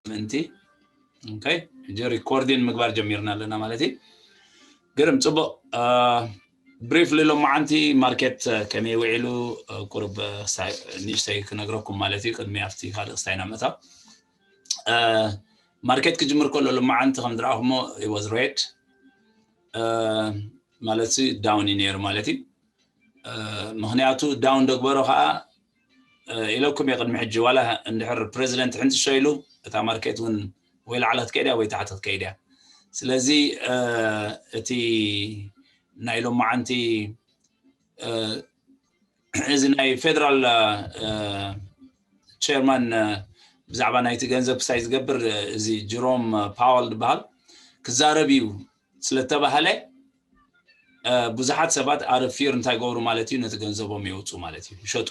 ምእንቲ። ኦኬ፣ ሕጂ ሪኮርዲን ምግባር ጀሚርና ኣለና ማለት እዩ። ግርም፣ ጽቡቕ። ብሪፍሊ፣ ሎማዓንቲ ማርኬት ከመይ ውዒሉ ቁሩብ ንእሽተይ ክነግረኩም ማለት እዩ። ቅድሚ ኣብቲ ካልእ ክስታይ ኢና ምእታው። ማርኬት ክጅምር ከሎ ሎማዓንቲ ከም ዝረኣኹሞ ወዝ ሬድ ማለት ዳውን እዩ ነይሩ ማለት እዩ። ምክንያቱ ዳውን ደግበሮ ከዓ ኢለኩም እየ ቅድሚ ሕጂ፣ ዋላ እንድሕር ፕሬዚደንት ሕንፅሾ ኢሉ እታ ማርኬት እውን ወይ ላዕሊ ክትከይድ እያ ወይ ታሕቲ ክትከይድ እያ። ስለዚ እቲ ናይ ሎማዓንቲ እዚ ናይ ፌደራል ቸርማን ብዛዕባ ናይቲ ገንዘብ ክሳይ ዝገብር እዚ ጅሮም ፓወል ዝበሃል ክዛረብ እዩ ስለተባሃለ ብዙሓት ሰባት ኣረፊር እንታይ ገብሩ ማለት እዩ፣ ነቲ ገንዘቦም የውፁ ማለት እዩ፣ ይሸጡ።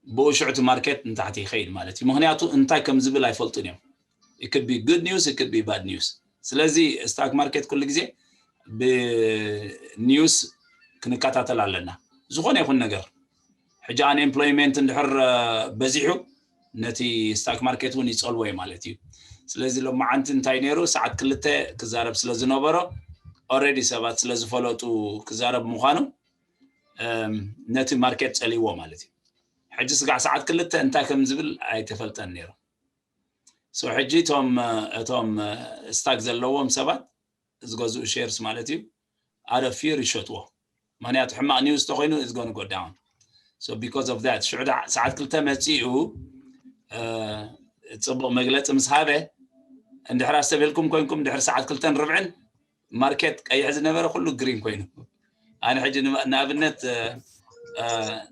ብኡ ሽዑ እቲ ማርኬት ንታሕቲ ይኸይድ ማለት እዩ። ምክንያቱ እንታይ ከም ዝብል ኣይፈልጡን እዮም። It could be good news, it could be bad news። ስለዚ ስታክ ማርኬት ኩሉ ግዜ ብኒውስ ክንከታተል ኣለና። ዝኾነ ይኹን ነገር ሕጂ ኣንኤምፕሎይመንት እንድሕር በዚሑ ነቲ ስታክ ማርኬት እውን ይፀልዎ እዩ ማለት እዩ። ስለዚ ሎማዓንቲ እንታይ ነይሩ፣ ሰዓት ክልተ ክዛረብ ስለ ዝነበሮ ኦልሬዲ ሰባት ስለ ዝፈለጡ ክዛረብ ምዃኑ ነቲ ማርኬት ፀልይዎ ማለት እዩ። ሕጂ ስጋዕ ሰዓት ክልተ እንታይ ከም ዝብል ኣይተፈልጠን ነይሩ። ሶ ሕጂ እቶም እቶም ስታክ ዘለዎም ሰባት ዝገዝኡ ሼርስ ማለት እዩ ኣረፊር ይሸጥዎ። ምክንያቱ ሕማቕ ኒውስ ተኮይኑ is gonna go down። So because of that ሽዑ ሰዓት ክልተ መፂኡ ፅቡቕ መግለፂ ምስ ሃበ እንድሕር ኣስተብህልኩም ኮንኩም ድሕሪ ሰዓት ክልተን ርብዕን ማርኬት ቀይሕ ዝነበረ ኩሉ ግሪን ኮይኑ ኣነ ሕጂ ንኣብነት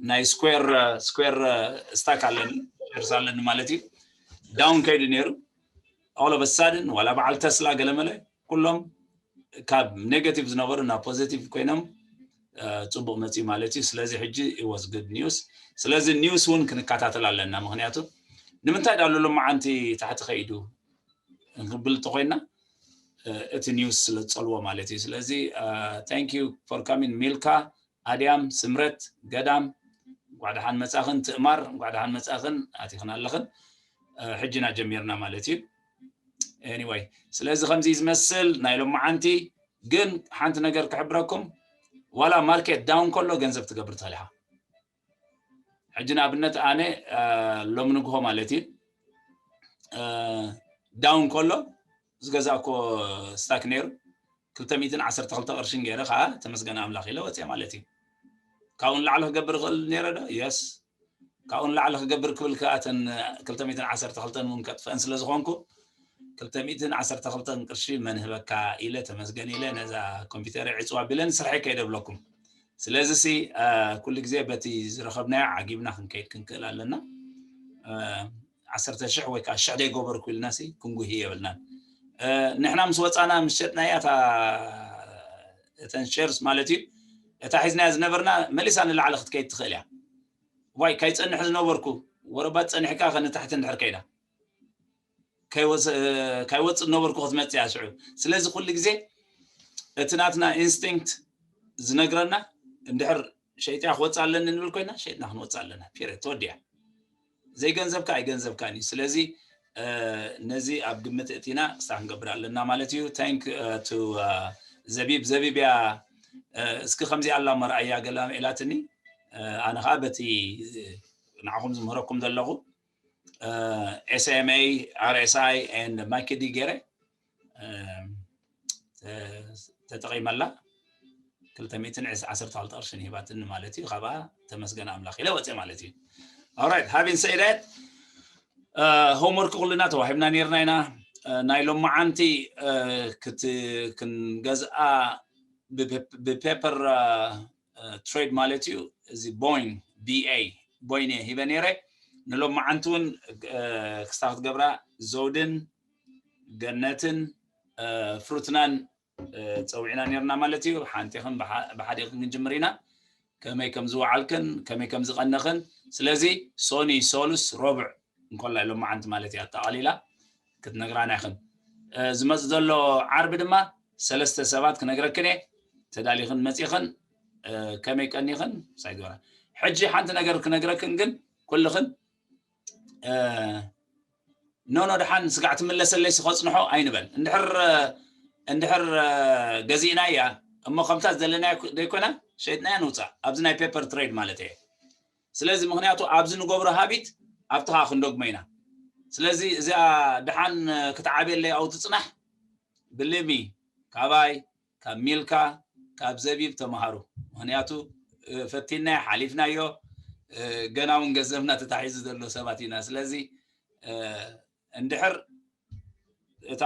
ናይ ስኩዌር ስኩዌር ስታክ ኣለኒ ርስ ኣለኒ ማለት እዩ ዳውን ከይዱ ነይሩ። All of a sudden ዋላ በዓል ተስላ ገለመለ ኩሎም ካብ ኔጋቲቭ ዝነበሩ ናብ ፖዚቲቭ ኮይኖም ፅቡቅ መፅዩ ማለት እዩ። ስለዚ ሕጂ ወዝ ጉድ ኒውስ። ስለዚ ኒውስ እውን ክንከታተል ኣለና። ምክንያቱ ንምንታይ ዳሉ ሎማዓንቲ ታሕቲ ከይዱ እንክብል እንተኮይና እቲ ኒውስ ስለ ዝፀልዎ ማለት እዩ። ስለዚ thank you for coming ሚልካ፣ ኣድያም፣ ስምረት፣ ገዳም፣ እንኳዕ ደሓን መፃኽን። ትእማር እንኳዕ ደሓን መፃኽን፣ ኣቲኽን ኣለኽን። ሕጂና ጀሚርና ማለት እዩ። Anyway ስለዚ ከምዚ ዝመስል ናይ ሎማዓንቲ። ግን ሓንቲ ነገር ክሕብረኩም፣ ዋላ ማርኬት ዳውን ከሎ ገንዘብ ትገብር ትኽእል ኢኻ። ሕጂ ንኣብነት ኣነ ሎም ንግሆ ማለት እዩ ዳውን ከሎ ዝገዛእኮ ስታክ ነይሩ ክልተ ሚእትን ዓሰርተ ክልተ ቅርሽን ገይረ ከዓ ተመስገን ኣምላኽ ኢለ ወፅአ ማለት እዩ። ካብኡ ንላዕሊ ክገብር ይኽእል ነይረ ዶ? የስ። ካብኡ ንላዕሊ ክገብር ክብል ከዓ እተን ክልተ ሚእትን ዓሰርተ ክልተን እውን ከጥፈአን ስለ ዝኾንኩ ክልተ ሚእትን ዓሰርተ ክልተን ቅርሺ መን ህበካ ኢለ ተመስገን ኢለ ነዛ ኮምፒውተር ዕፅዋ ቢለን ስርሐይ ከይደ ብለኩም። ስለዚ ሲ ኩሉ ግዜ በቲ ዝረኸብናዮ ዓጊብና ክንከይድ ክንክእል ኣለና። ዓሰርተ ሽሕ ወይ ከዓ ሽሕ ደይገበርኩ ኢልና ሲ ክንጉሂ የብልናን። ንሕና ምስ ወፃና ምስ ሸጥናያ እታ እተን ሸርስ ማለት እዩ እታ ሒዝናያ ዝነበርና መሊሳ ንላዕሊ ክትከይድ ትኽእል እያ። ዋይ ካይፀንሕ ዝነበርኩ ወረባት ፀኒሕካ ከንታሕቲ እንድሕር ከይዳ ካይወፅእ ዝነበርኩ ክትመፅእ እያ ሽዑ። ስለዚ ኩሉ ግዜ እቲ ናትና ኢንስቲንክት ዝነግረና እንድሕር ሸይጥያ ክወፅእ ኣለኒ ንብል ኮይና ሸይጥና ክንወፅእ ኣለና። ፔሬድ ተወዲያ። ዘይገንዘብካ ኣይገንዘብካን እዩ። ስለዚ ነዚ ኣብ ግምት እቲና ክስታ ክንገብር ኣለና ማለት እዩ። ታንክ ቱ ዘቢብ። ዘቢብ እያ እስኪ ከምዚ ኣላ መርኣያ ገላ ኢላትኒ። ኣነ ከዓ በቲ ንዓኹም ዝምህረኩም ዘለኹ ኤስኤምኤ፣ ኣርኤስኣይ ኤንድ ማኪዲ ገይረ ተጠቒመላ። ክልተ ሚእትን ዓሰርተ ክልተ ቅርሽን ሂባትኒ ማለት እዩ። ካብኣ ተመስገን ኣምላኽ ኢለ ወፅእ ማለት እዩ። Alright, having said that ሆምወርክ ኩልና ተዋሂብና ነርና ኢና። ናይ ሎማዓንቲ ክንገዝኣ ብፔፐር ትሬድ ማለት እዩ። እዚ ቦይን ቢኤ ቦይን እየ ሂበ ነይረ። ንሎማዓንቲ እውን ክስታ ክትገብራ ዘውድን ገነትን ፍሩትናን ፀዊዕና ነርና ማለት እዩ። ሓንቲኽን ብሓዲኽን ክንጅምር ኢና። ከመይ ከም ዝወዓልክን ከመይ ከም ዝቐነኽን። ስለዚ ሶኒ ሶሉስ ረቡዕ እንኮላ ሎማዓንቲ ማለት እያ ኣጠቓሊላ ክትነግራና ኢኽን። ዝመፅ ዘሎ ዓርቢ ድማ ሰለስተ ሰባት ክነግረክን እየ። ተዳሊኽን መፂኽን ከመይ ቀኒኽን ሳይ ግበራ። ሕጂ ሓንቲ ነገር ክነግረክን ግን ኩልኽን ኖ ኖ፣ ደሓን ስጋዕ ትምለሰለይ፣ ስኸፅንሖ ኣይንበል። እንድሕር እንድሕር ገዚእናያ እሞ ከምታ ዘለናያ ዘይኮነ ሸይጥናያ ንውፃእ፣ ኣብዚ ናይ ፔፐር ትሬድ ማለት እየ። ስለዚ ምክንያቱ ኣብዚ ንገብሮ ሃቢት ኣብቲ ከዓ ክንደግሞ ኢና። ስለዚ እዚኣ ደሓን ክትዓብየለይ ኣብኡ ትፅናሕ። ብልሚ ካባይ፣ ካብ ሚልካ፣ ካብ ዘቢብ ተምሃሩ። ምክንያቱ ፈቲናዮ ሓሊፍናዮ፣ ገና እውን ገንዘብና ተታሒዙ ዘሎ ሰባት ኢና። ስለዚ እንድሕር እታ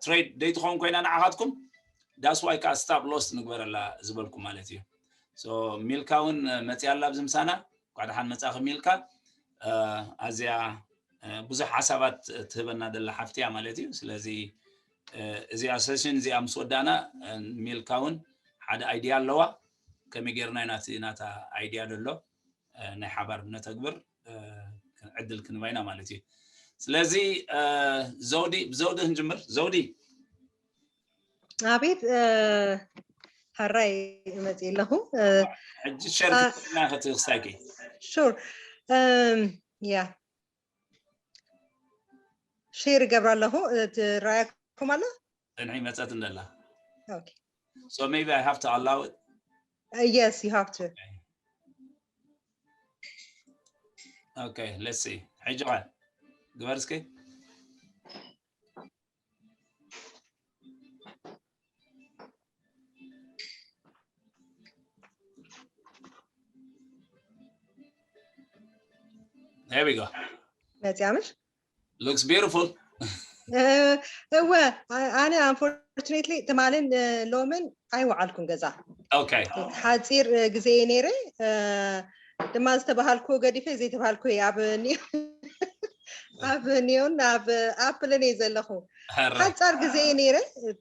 ትሬድ ደይትኸውን ኮይና ንዓኻትኩም፣ that's why ከዓ ስታፕ ሎስ ንግበረላ ዝበልኩ ማለት እዩ። ሶ ሚልካ እውን መፅያ ኣላ ኣብዚ ምሳና። እንኳዕ ደሓን መፃኺ ሚልካ። ኣዝያ ብዙሕ ሓሳባት ትህበና ዘላ ሓፍቲ እያ ማለት እዩ። ስለዚ እዚኣ ሴሽን እዚኣ ምስ ወዳእና ሚልካ እውን ሓደ ኣይድያ ኣለዋ። ከመይ ጌርና ኢና እቲ ናታ ኣይድያ ዘሎ ናይ ሓባር ነተግብር ዕድል ክንባ ኢና ማለት እዩ። ስለዚ ዘውዲ፣ ብዘውዲ ክንጅምር። ዘውዲ። ኣቤት። ሕራይ እመፅእ ኣለኹ። ሕጂ ሸር ክትብልና ክትክሳይኪ። ሹር። ያ፣ ሼር ይገብር ኣለኹ። ትረኣየኩም ኣላ? እንዒ መፀት እንደላ። Okay. So maybe I have to allow it. Uh, yes, you have to. Okay, let's see. ሕጂ ኸ ግበር እስኪ። There we go. መፅያ ምሽ? Looks beautiful. እወ፣ ኣነ unfortunately ትማልን ሎምን ኣይወዓልኩን ገዛ። Okay. ሓፂር ግዜ እየ ነይረ። ድማ ዝተባሃልኩ ገዲፈ ዘይተባሃልኩ እየ ኣብ ኒ- ኣብ ኒዮን ኣብ ኣፕልን እየ ዘለኹ። ሕራይ። ሓፃር ግዜ እየ ነይረ።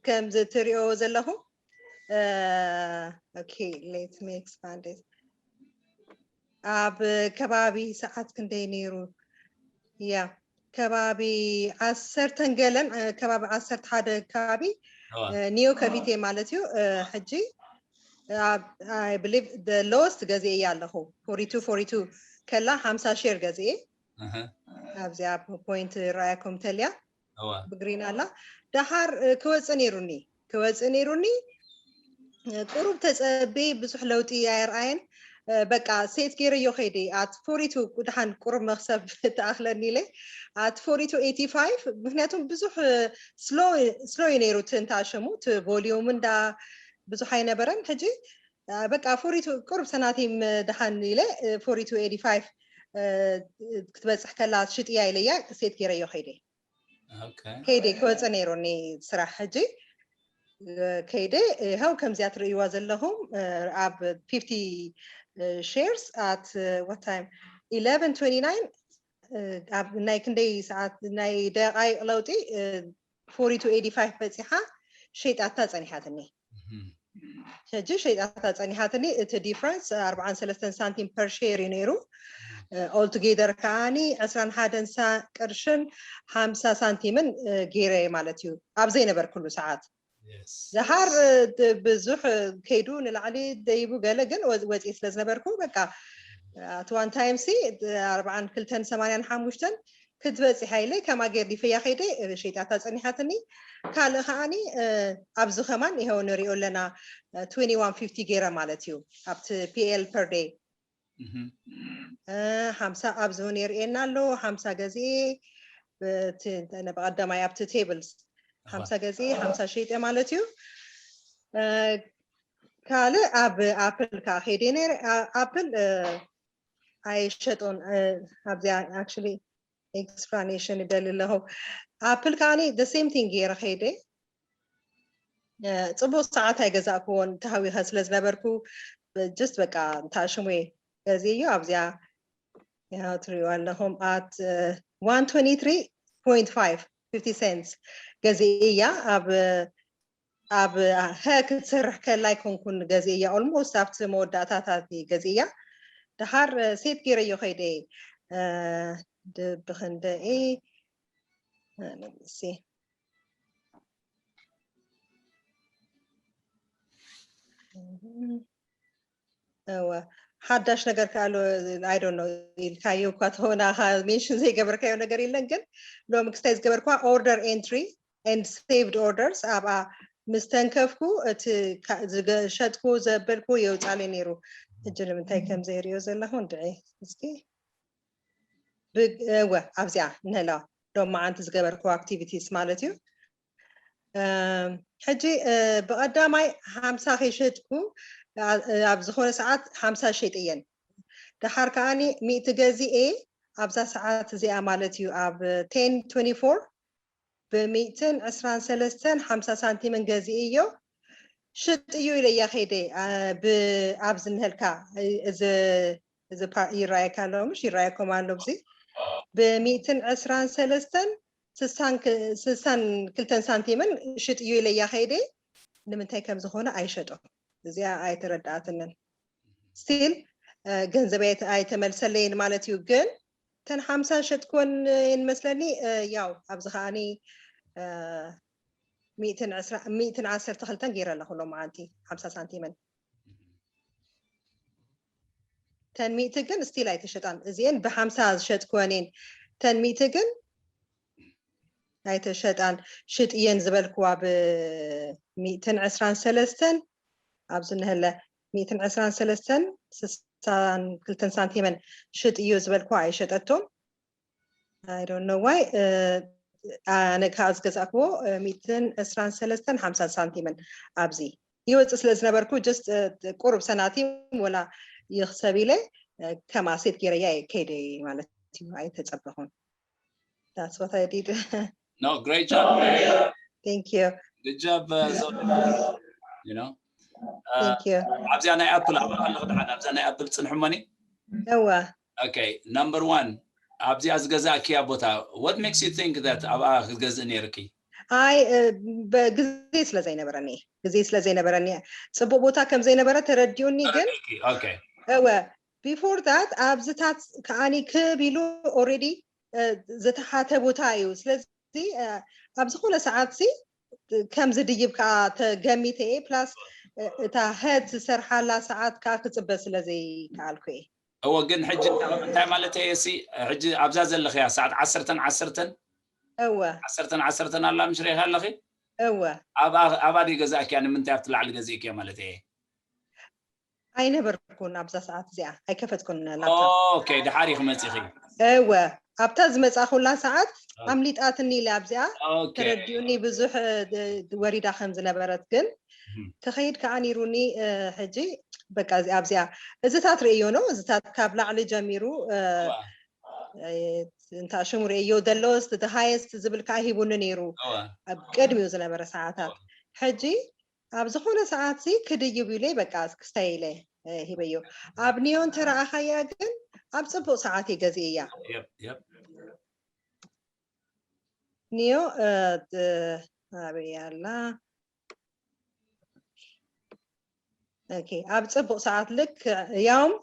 ከምዚ ትሪኦ ዘለኹ። Okay, let me expand it. ኣብ ከባቢ ሰዓት ክንደይ ነይሩ? ያ፣ ከባቢ ዓሰርተን ገለን፣ ከባቢ ዓሰርተ ሓደ ከባቢ። እዋ። ኒዮ ከፊቴ ማለት እዩ። ሕጂ I believe the lowest ገዚኤ እያ ኣለኹ። Forty two forty two ከላ ሓምሳ ሼር ገዚኤ። እህ። ኣብዚኣ ፖይንት ይረኣየኩም ተልያ። እዋ። ብግሪን ኣላ። ደሓር ክወፅእ ነይሩኒ፣ ክወፅእ ነይሩኒ። ቁሩብ ተፀቢ፣ ብዙሕ ለውጢ ኣይረኣየን። በቃ ሴት ገይረዮ ከይደ። At forty two ደሓን ቁሩብ መክሰብ ትኣኽለኒ ኢለ። At forty two eighty five፣ ምክንያቱም ብዙሕ ስሎ እዩ ነይሩ፣ እቲ እንታሸሙ እቲ ቮሊዩም እንዳ ብዙሕ ኣይነበረን። ሕጂ በቃ forty two ቁሩብ ሰናቲም ደሓን ኢለ፣ forty two eighty five ክትበፅሕ ከላ ሽጥያ ኢለያ፣ ሴት ገይረዮ ከይደ። Okay. ከይደ ክወፅእ ነይሩኒ ስራሕ። ሕጂ ከይደ፣ ይኸው ከምዚኣ ትርእይዋ ዘለኹም ኣብ fifty shares at what time? Eleven twenty nine። ኣብ ናይ ክንደይ ሰዓት፣ ናይ ደቃይቕ ለውጢ፣ forty two eighty five በፂሓ ሸይጣታ ፀኒሓትኒ። እህ። ሕጂ ሸይጣታ ፀኒሓትኒ። እቲ ዲፍረንስ ኣርብዓን ሰለስተን ሳንቲም per share እዩ ነይሩ። All together ከዓኒ ዕስራን ሓደን ቅርሽን ሓምሳ ሳንቲምን ገይረ ማለት እዩ፣ ኣብ ዘይነበርኩሉ ሰዓት። Yes. ደሓር ብዙሕ ከይዱ ንላዕሊ ደይቡ ገለ፣ ግን ወፂ ስለ ዝነበርኩ በቃ at one time ሲ ኣርብዓን ክልተን ሰማንያን ሓሙሽተን ክትበፅሕ ኢለ ከምኣ ገዲፈያ ከይደ። ሸይጣታ ፀኒሓትኒ። ካልእ ከዓኒ ኣብዚ ከማን ይኸው ንሪኦ ኣለና፣ twenty one fifty ገይረ ማለት እዩ ኣብቲ PL per day። ሓምሳ ኣብዚ እውን የርእየና ኣሎ። ሓምሳ ገዚኤ ብቐዳማይ ኣብቲ ቴብልስ ሓምሳ ገዚኤ ሓምሳ ሸይጠ ማለት እዩ። ካልእ ኣብ ኣፕል ከዓ ከይደ ነይረ። ኣፕል ኣይሸጦን። ኣብዚኣ actually explanation ይደሊ ኣለኹ። ኣፕል ከዓኒ the same thing ገይረ ከይደ። ፅቡቅ ሰዓት ኣይገዛእክዎን፣ ተሃዊኸ ስለ ዝነበርኩ just በቃ እንታሽሙ ገዚእዮ። ኣብዚኣ ያው ትሪእዋ ኣለኹም at one twenty three point five fifty cents ገዚእያ። ኣብ ኣብ ሀ ክትሰርሕ ከላ ኣይኮንኩን ገዚእያ፣ almost ኣብቲ መወዳእታታት ገዚእያ። ደሓር ሴት ገይረዮ ከይደ። ብክንደኢ እወ፣ ሓዳሽ ነገር ከ ኣሎ? I don't know ኢልካዮ እኳ ተሆና ሜንሽን ዘይገበርካዮ ነገር የለን። ግን ሎሚ ክስታይ ዝገበርኳ order entry and saved orders ኣብኣ ምስ ተንከፍኩ እቲ ዝሸጥኩ ዘበልኩ የውፃለይ ነይሩ። ሕጂ ንምንታይ ከም ዘይሪኦ ዘለኹ እንድዒ እስኪ እወ ኣብዚኣ ንህላ ሎም መዓንቲ ዝገበርኩ activities ማለት እዩ። ሕጂ ብቐዳማይ ሓምሳ ከይሸጥኩ ኣብ ዝኾነ ሰዓት ሓምሳ ሸጥየን። ደሓር ከዓኒ ሚእቲ ገዚኤ ኣብዛ ሰዓት እዚኣ ማለት እዩ ኣብ ten twenty-four ብሚእትን ዕስራን ሰለስተን ሓምሳ ሳንቲምን ገዚእዮ ሽጥዩ ኢለያ ከይደ። ኣብዚ ንህልካ እዚ ይረኣየካ ኣሎ ምሽ ይረኣየኩም ኣሎ እዚ ብሚእትን ዕስራን ሰለስተን ስሳን ክልተን ሳንቲምን ሽጥዩ ኢለያ ከይደ። ንምንታይ ከም ዝኾነ ኣይሸጦ እዚኣ ኣይተረዳኣትንን። ስቲል ገንዘበይ ኣይተመልሰለይን ማለት እዩ። ግን ተን ሓምሳ ሸጥኮን ይመስለኒ። ያው ኣብዚ ከዓኒ ሚእትን ዓሰርተ ክልተን ገይረ ኣለኹ ሎም መዓንቲ ሓምሳ ሳንቲምን። ተን ሚእቲ ግን ስቲል ኣይተሸጣን። እዚአን ብሓምሳ ዝሸጥኮን እየን። ተን ሚእቲ ግን ኣይተሸጣን። ሽጥ እየን ዝበልክዋ ብሚእትን ዕስራን ሰለስተን ኣብዚ ንህለ ሚእትን ዕስራን ሰለስተን ስሳን ክልተን ሳንቲመን ሽጥ እዩ ዝበልክዋ ኣይሸጠቶም። I don't know why ኣነ ከዓ ዝገዛእክዎ ሚእትን ዕስራን ሰለስተን ሓምሳን ሳንቲምን ኣብዚ ይወፅእ ስለ ዝነበርኩ just ቁሩብ ሰናቲም ወላ ይኽሰብ ኢለ ከም ኣሴት ገይረያ ከይደ ማለት እዩ። ኣይተፀበኹን። That's what I did. No, great job. Thank you. Good job. Uh, so, you know. Thank you. ኣብዚኣ ናይ ኣፕል ኣብ ኣለኹ ደሓን ኣብዛ ናይ ኣፕል ፅንሕሞኒ። እወ Okay, number one ኣብዚኣ ዝገዛእክያ ቦታ what makes you think that ኣብኣ ክትገዝእ ነይርኪ? ኣይ ግዜ ስለ ዘይነበረኒ ግዜ ስለ ዘይነበረኒ ፅቡቅ ቦታ ከም ዘይነበረ ተረዲኡኒ። ግን Okay. እወ before that ኣብዚታት ከዓኒ ክብ ኢሉ already ዝተሓተ ቦታ እዩ። ስለዚ ኣብ ዝኾነ ሰዓት ሲ ከም ዝድይብ ከዓ ተገሚተ እየ። ፕላስ እታ ሀድ ዝሰርሓላ ሰዓት ከዓ ክፅበ ስለ ዘይከኣልኩ እየ። እወ ግን ሕጂ እንታይ ማለት እየ ሲ ሕጂ ኣብዛ ዘለኽያ ሰዓት ዓሰርተን ዓሰርተን እወ ዓሰርተን ዓሰርተን ኣላ ምሽ ርኢኻ ኣለኺ? እወ ኣብኣ ድዩ ገዛእክያ? ንምንታይ ኣብቲ ላዕሊ ገዚእክያ ማለት እየ? ኣይነበርኩን ኣብዛ ሰዓት እዚኣ ኣይከፈትኩን ላፕቶፕ። ኦኬ ድሓር ኢኺ መፂኺ። እወ ኣብታ ዝመፃኹላ ሰዓት ኣምሊጣትኒ ኢለ ኣብዚኣ ኦኬ ተረዲኡኒ ብዙሕ ወሪዳ ከም ዝነበረት ግን ክኸይድ ከዓ ነይሩኒ። ሕጂ በቃ እዚኣ ኣብዚኣ እዚታት ርእዮ ነው እዚታት ካብ ላዕሊ ጀሚሩ እንታ ሽሙ ርእዮ the lowest the highest ዝብል ከዓ ሂቡኒ ነይሩ እወ ኣብ ቅድሚኡ ዝነበረ ሰዓታት። ሕጂ ኣብ ዝኾነ ሰዓት ሲ ክድይብ ኢለ በቃ ክስታይ ኢለ ሂበዮ። ኣብ ኒዮ እንተረኣኻያ ግን ኣብ ፅቡቅ ሰዓት እየ ገዚእያ። Yep, yep. ኒዮ ኣበይ ኣላ? Okay ኣብ ፅቡቅ ሰዓት ልክ ያውም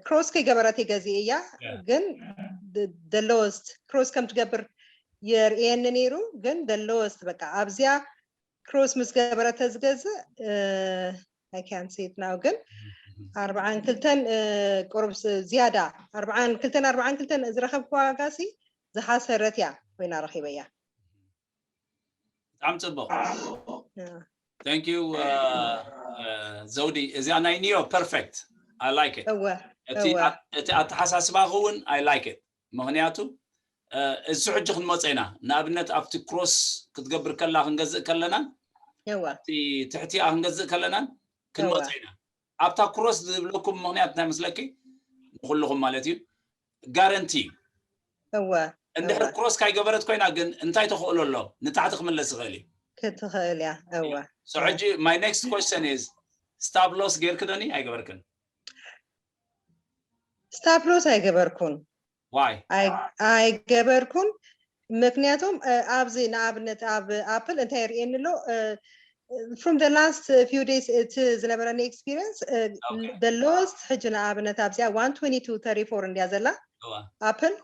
ክሮስ ከይገበረት እየ ገዚእያ። Yeah. ግን the lowest ክሮስ ከም ትገብር የርእየኒ ነይሩ። ግን the lowest በቃ ኣብዚኣ ክሮስ ምስ ገበረት ተዝገዝእ I can't see it now ግን ኣርብዓን ክልተን ቁሩብ ዝያዳ ኣርብዓን ክልተን ኣርብዓን ክልተን ዝረኸብኩ ዋጋ ሲ ዝሓሰረት እያ ኮይና ረኺበያ። ብጣዕሚ ፅቡቅ። Thank you ዘውዲ። እዚኣ ናይ ኒዮ perfect. I like it. እወ እቲ ኣተሓሳስባኺ እውን I like it. ምክንያቱ እሱ ሕጂ ክንመፀ ኢና። ንኣብነት ኣብቲ ክሮስ ክትገብር ከላ ክንገዝእ ከለናን እወ እቲ ትሕቲኣ ክንገዝእ ከለናን ክንመፀ ኢና። ኣብታ ክሮስ ዝብለኩም ምክንያት እንታይ መስለኪ? ንኩልኩም ማለት እዩ ጋረንቲ። እወ እንድሕር ክሮስ ካይገበረት ኮይና ግን እንታይ ተኽእሎ ኣሎ? ንታሕቲ ክምለስ ይኽእል እዩ። ክትኽእል እያ። እወ So ሕጂ my next question is stop loss ገይርኪ ዶኒ ኣይገበርክን? stop loss ኣይገበርኩን። Why? ኣይገበርኩን። ምክንያቱም ኣብዚ ንኣብነት ኣብ ኣፕል እንታይ የርእየኒ ኣሎ? From the last few days እቲ ዝነበረኒ experience the lowest ሕጂ ንኣብነት ኣብዚኣ one twenty two thirty four እንድያ ዘላ ኣፕል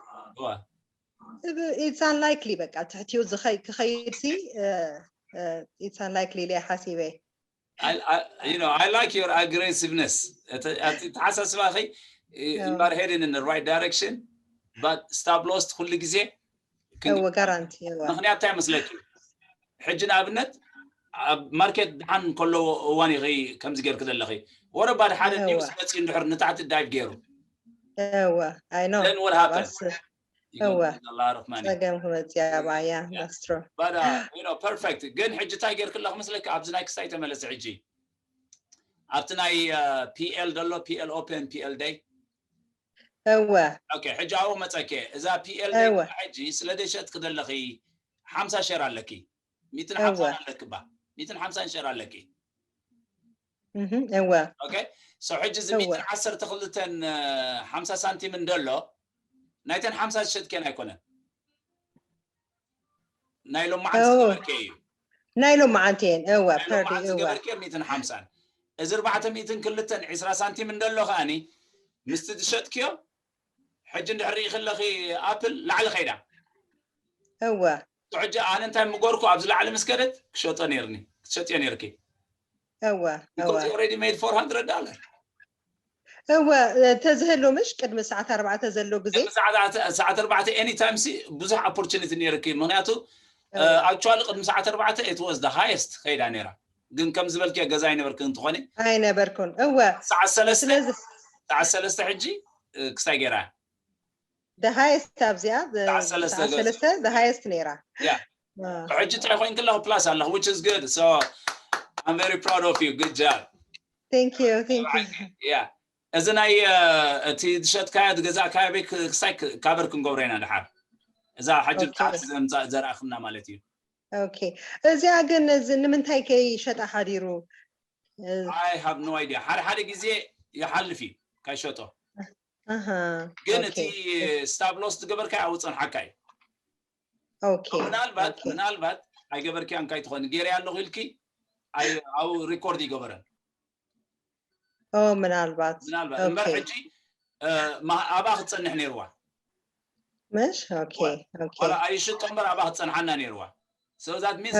it's unlikely በቃ ትሕቲኡ ክኸይድ ሲ it's unlikely ኢለ ሓሲበ። I, I, you know, I like your aggressiveness. እቲ ኣተሓሳስባኺ እምበር heading in the right direction, but stop loss ኩሉ ግዜ እወ ጋራንቲ እወ ምክንያት እንታይ መስለኪ? ሕጂ ንኣብነት ኣብ ማርኬት ድሓን ከለዎ እዋን ኢኺ ከምዚ ጌርክ ዘለኺ። What about ሓደ news መፂኡ እንድሕር ንታሕቲ dive ገይሩ? እወ I know Then what happens? እወ A lot of money. ፀገም ክመፅእ ኣባያ that's true But uh, you know, perfect. ግን ሕጂ እንታይ ጌርክ ኣለኹ መስለኪ? ኣብዚ ናይ ክሳይ ተመለሰ ሕጂ ኣብቲ ናይ PL ደሎ PL open PL day እወ okay ሕጂ ኣብኡ መፀኪ እዛ PL day እወ ሕጂ ስለ ደሸጥክ ዘለኺ ሓምሳ ሸር ኣለኪ ሚትን ሓምሳን ኣለኪ ባ ሚትን ሓምሳን ሸር ኣለኪ እህ እወ okay so ሕጂ እዚ ሚትን ዓሰርተ ክልተን ሓምሳ ሳንቲም እንደሎ ናይተን ሓምሳ ዝሸጥክን ኣይኮነን ናይ ሎማዓንቲ ዝገበርኪ እዩ ናይ ሎማዓንቲ እየን እወ ናይ ፐርዲ ሎማዓንቲ እወ ዝገበርኪ ሚትን ሓምሳን እዚ ኣርባዕተ ሚትን ክልተን ዕስራ ሳንቲም እንደሎ ከኣኒ ምስቲ ዝሸጥክዮ ሕጂ እንድሕር ርኢ ከለኺ ኣፕል ላዕሊ ከይዳ እወ ሕጂ ኣነ እንታይ ምገርኩ ኣብዚ ላዕሊ ምስ ከደት ክሸጦ ነርኒ ክትሸጥዮ ነርኪ እወ እወ because you already made four hundred dollar እወ ተዝህሉ ምሽ ቅድሚ ሰዓት ኣርባዕተ ዘሎ ግዜ ሰዓት ኣርባዕተ any time ሲ ብዙሕ opportunity ነርኪ ምክንያቱ actually ቅድሚ ሰዓት ኣርባዕተ it was the highest ከይዳ ነራ ግን ከም ዝበልኪ ገዛ ኣይነበርክን እንትኾኒ ኣይነበርኩን እወ ሰዓት ሰለስተ ስለዚ ሰዓት ሰለስተ ሕጂ ክሳይ ገይራ the highest ኣብዚኣ ሰዓት ሰለስተ ሰዓት ሰለስተ the highest ነይራ Yeah. ሕጂ እንታይ ኮይንክ ኣለኹ plus ኣለኹ which is good so I'm very proud of you good job thank you thank you yeah እዚ ናይ እቲ ዝሸጥካዮ ዝገዛእካዮ ቤት ክሳይ ካቨር ክንገብሮ ኢና ድሓር እዛ ሕጂ ብታሕቲ ዘምፃእ ዘርኣኽና ማለት እዩ okay እዚኣ ግን እዚ ንምንታይ ከይሸጣ ሓዲሩ I have no idea ሓደ ሓደ ግዜ ይሓልፍ እዩ ካይሸጦ ኣሃ ግን እቲ stop loss ዝገበርካዮ ኣብኡ ፀንሓካ እዩ okay ምናልባት ምናልባት ኣይገበርክያን ካይትኾን ገይረ ኣለኹ ኢልኪ ኣብኡ ሪኮርድ ይገበረን ኦ ምናልባት ምናልባት እምበር ሕጂ ኣብኣ ክትፀንሕ ነይርዋ ምሽ okay okay ኣይሽጦ እምበር ኣብኣ ክትፀንሓና ነይርዋ so that means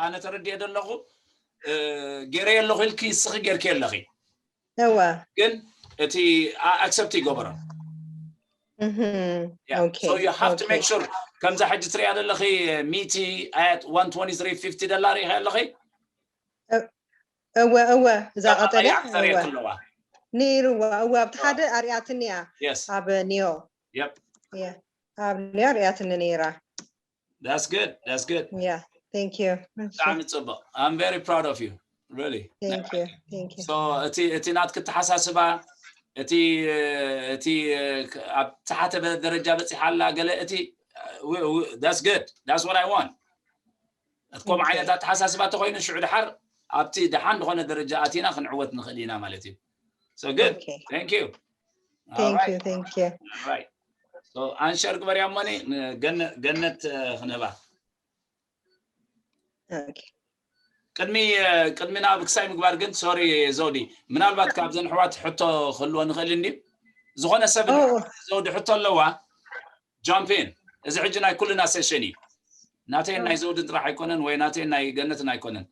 ኣነ ተረዲኤ ዘለኹ ገይረ ኣለኹ ኢልኪ እስኺ ጌርኪ ኣለኺ እወ ግን እቲ ኣክሰፕት ይገበሮ okay so you have to make sure ከምዛ ሕጂ ትሪኣ ዘለኺ ሚቲ ኣያት one twenty three fifty ደላር ኢኻ ኣለኺ እወ እወ እዛ ቀጠልያ ተሪእክለዋ ነይርዋ እወ ኣብቲ ሓደ ኣርያትኒ እያ yes ኣብ ኒዮ yep ኣብ ኒዮ ኣርያትኒ ነይራ that's good that's good yeah thank you ብጣዕሚ ፅቡቅ I'm very proud of you really thank you thank you so እቲ እቲ ናትክ ተሓሳስባ እቲ እቲ ኣብ ተሓተ ደረጃ በፂሓ ኣላ ገለ እቲ that's good that's what I want እትኮም ዓይነት ኣተሓሳስባ ተኮይኑ ሽዑ ድሓር ኣብቲ ደሓን ዝኾነ ደረጃ ኣቲና ክንዕወት ንኽእል ኢና ማለት እዩ so good Okay. thank you thank you thank you right so ኣንሸር ግበርያ እሞኒ ገነት ክንህባ okay ቅድሚ ቅድሚ ናብ ክሳይ ምግባር ግን ሶሪ ዘውዲ ምናልባት ካብዘን ኣሕዋት ሕቶ ክህልዎ ንኽእል እንዲ ዝኾነ ሰብ ዘውዲ ሕቶ ኣለዋ jump in እዚ ሕጂ ናይ ኩልና ሴሽን እዩ ናተይን ናይ ዘውድን ጥራሕ ኣይኮነን ወይ ናተይን ናይ ገነትን ኣይኮነን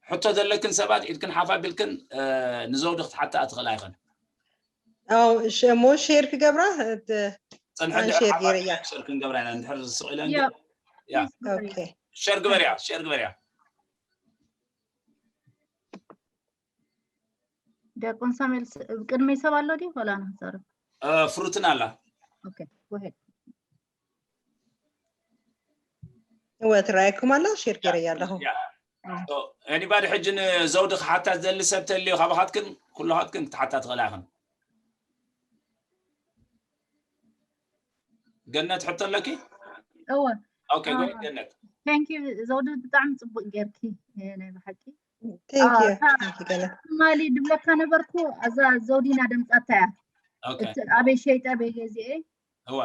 ሕቶ ዘለክን ሰባት ኢድክን ሓፍ ኣቢልክን ንዘውዲ ክትሓትኣ ትኽእላ ይኽን እሞ ሼር ክገብራ ፀንሐ ሼር ገይረያ ሸር ክንገብራ ኢና እንድሕር ዝስቕ ኢለን okay ሸር ግበርያ ሸር ግበርያ ዲያቆን ሳሙኤል ቅድመይ ሰብ ኣሎ ድዩ ወላ ንክዛረብ ፍሩትን ኣላ okay go ahead እወ ትረኣየኩም ኣላ ሼር ገይረያ ኣለኹ anybody ሕጂ ንዘውዲ ክሓታ ዝደሊ ሰብ ተልዮ ካባኻትክን ኩላኻትክን ክትሓታ ትኽእላ ኢኽን ገነት ሕቶ ኣለኪ እወ okay go ahead ገነት thank you ዘውዲ ብጣዕሚ ፅቡቅ ጌርኪ ናይ ብሓቂ thank you thank you ገነት ትማሊ ድብለካ ነበርኩ እዛ ዘውዲና ደምፃታ እያ okay ኣበይ ሸይጠ ኣበይ ገዚኤ እወ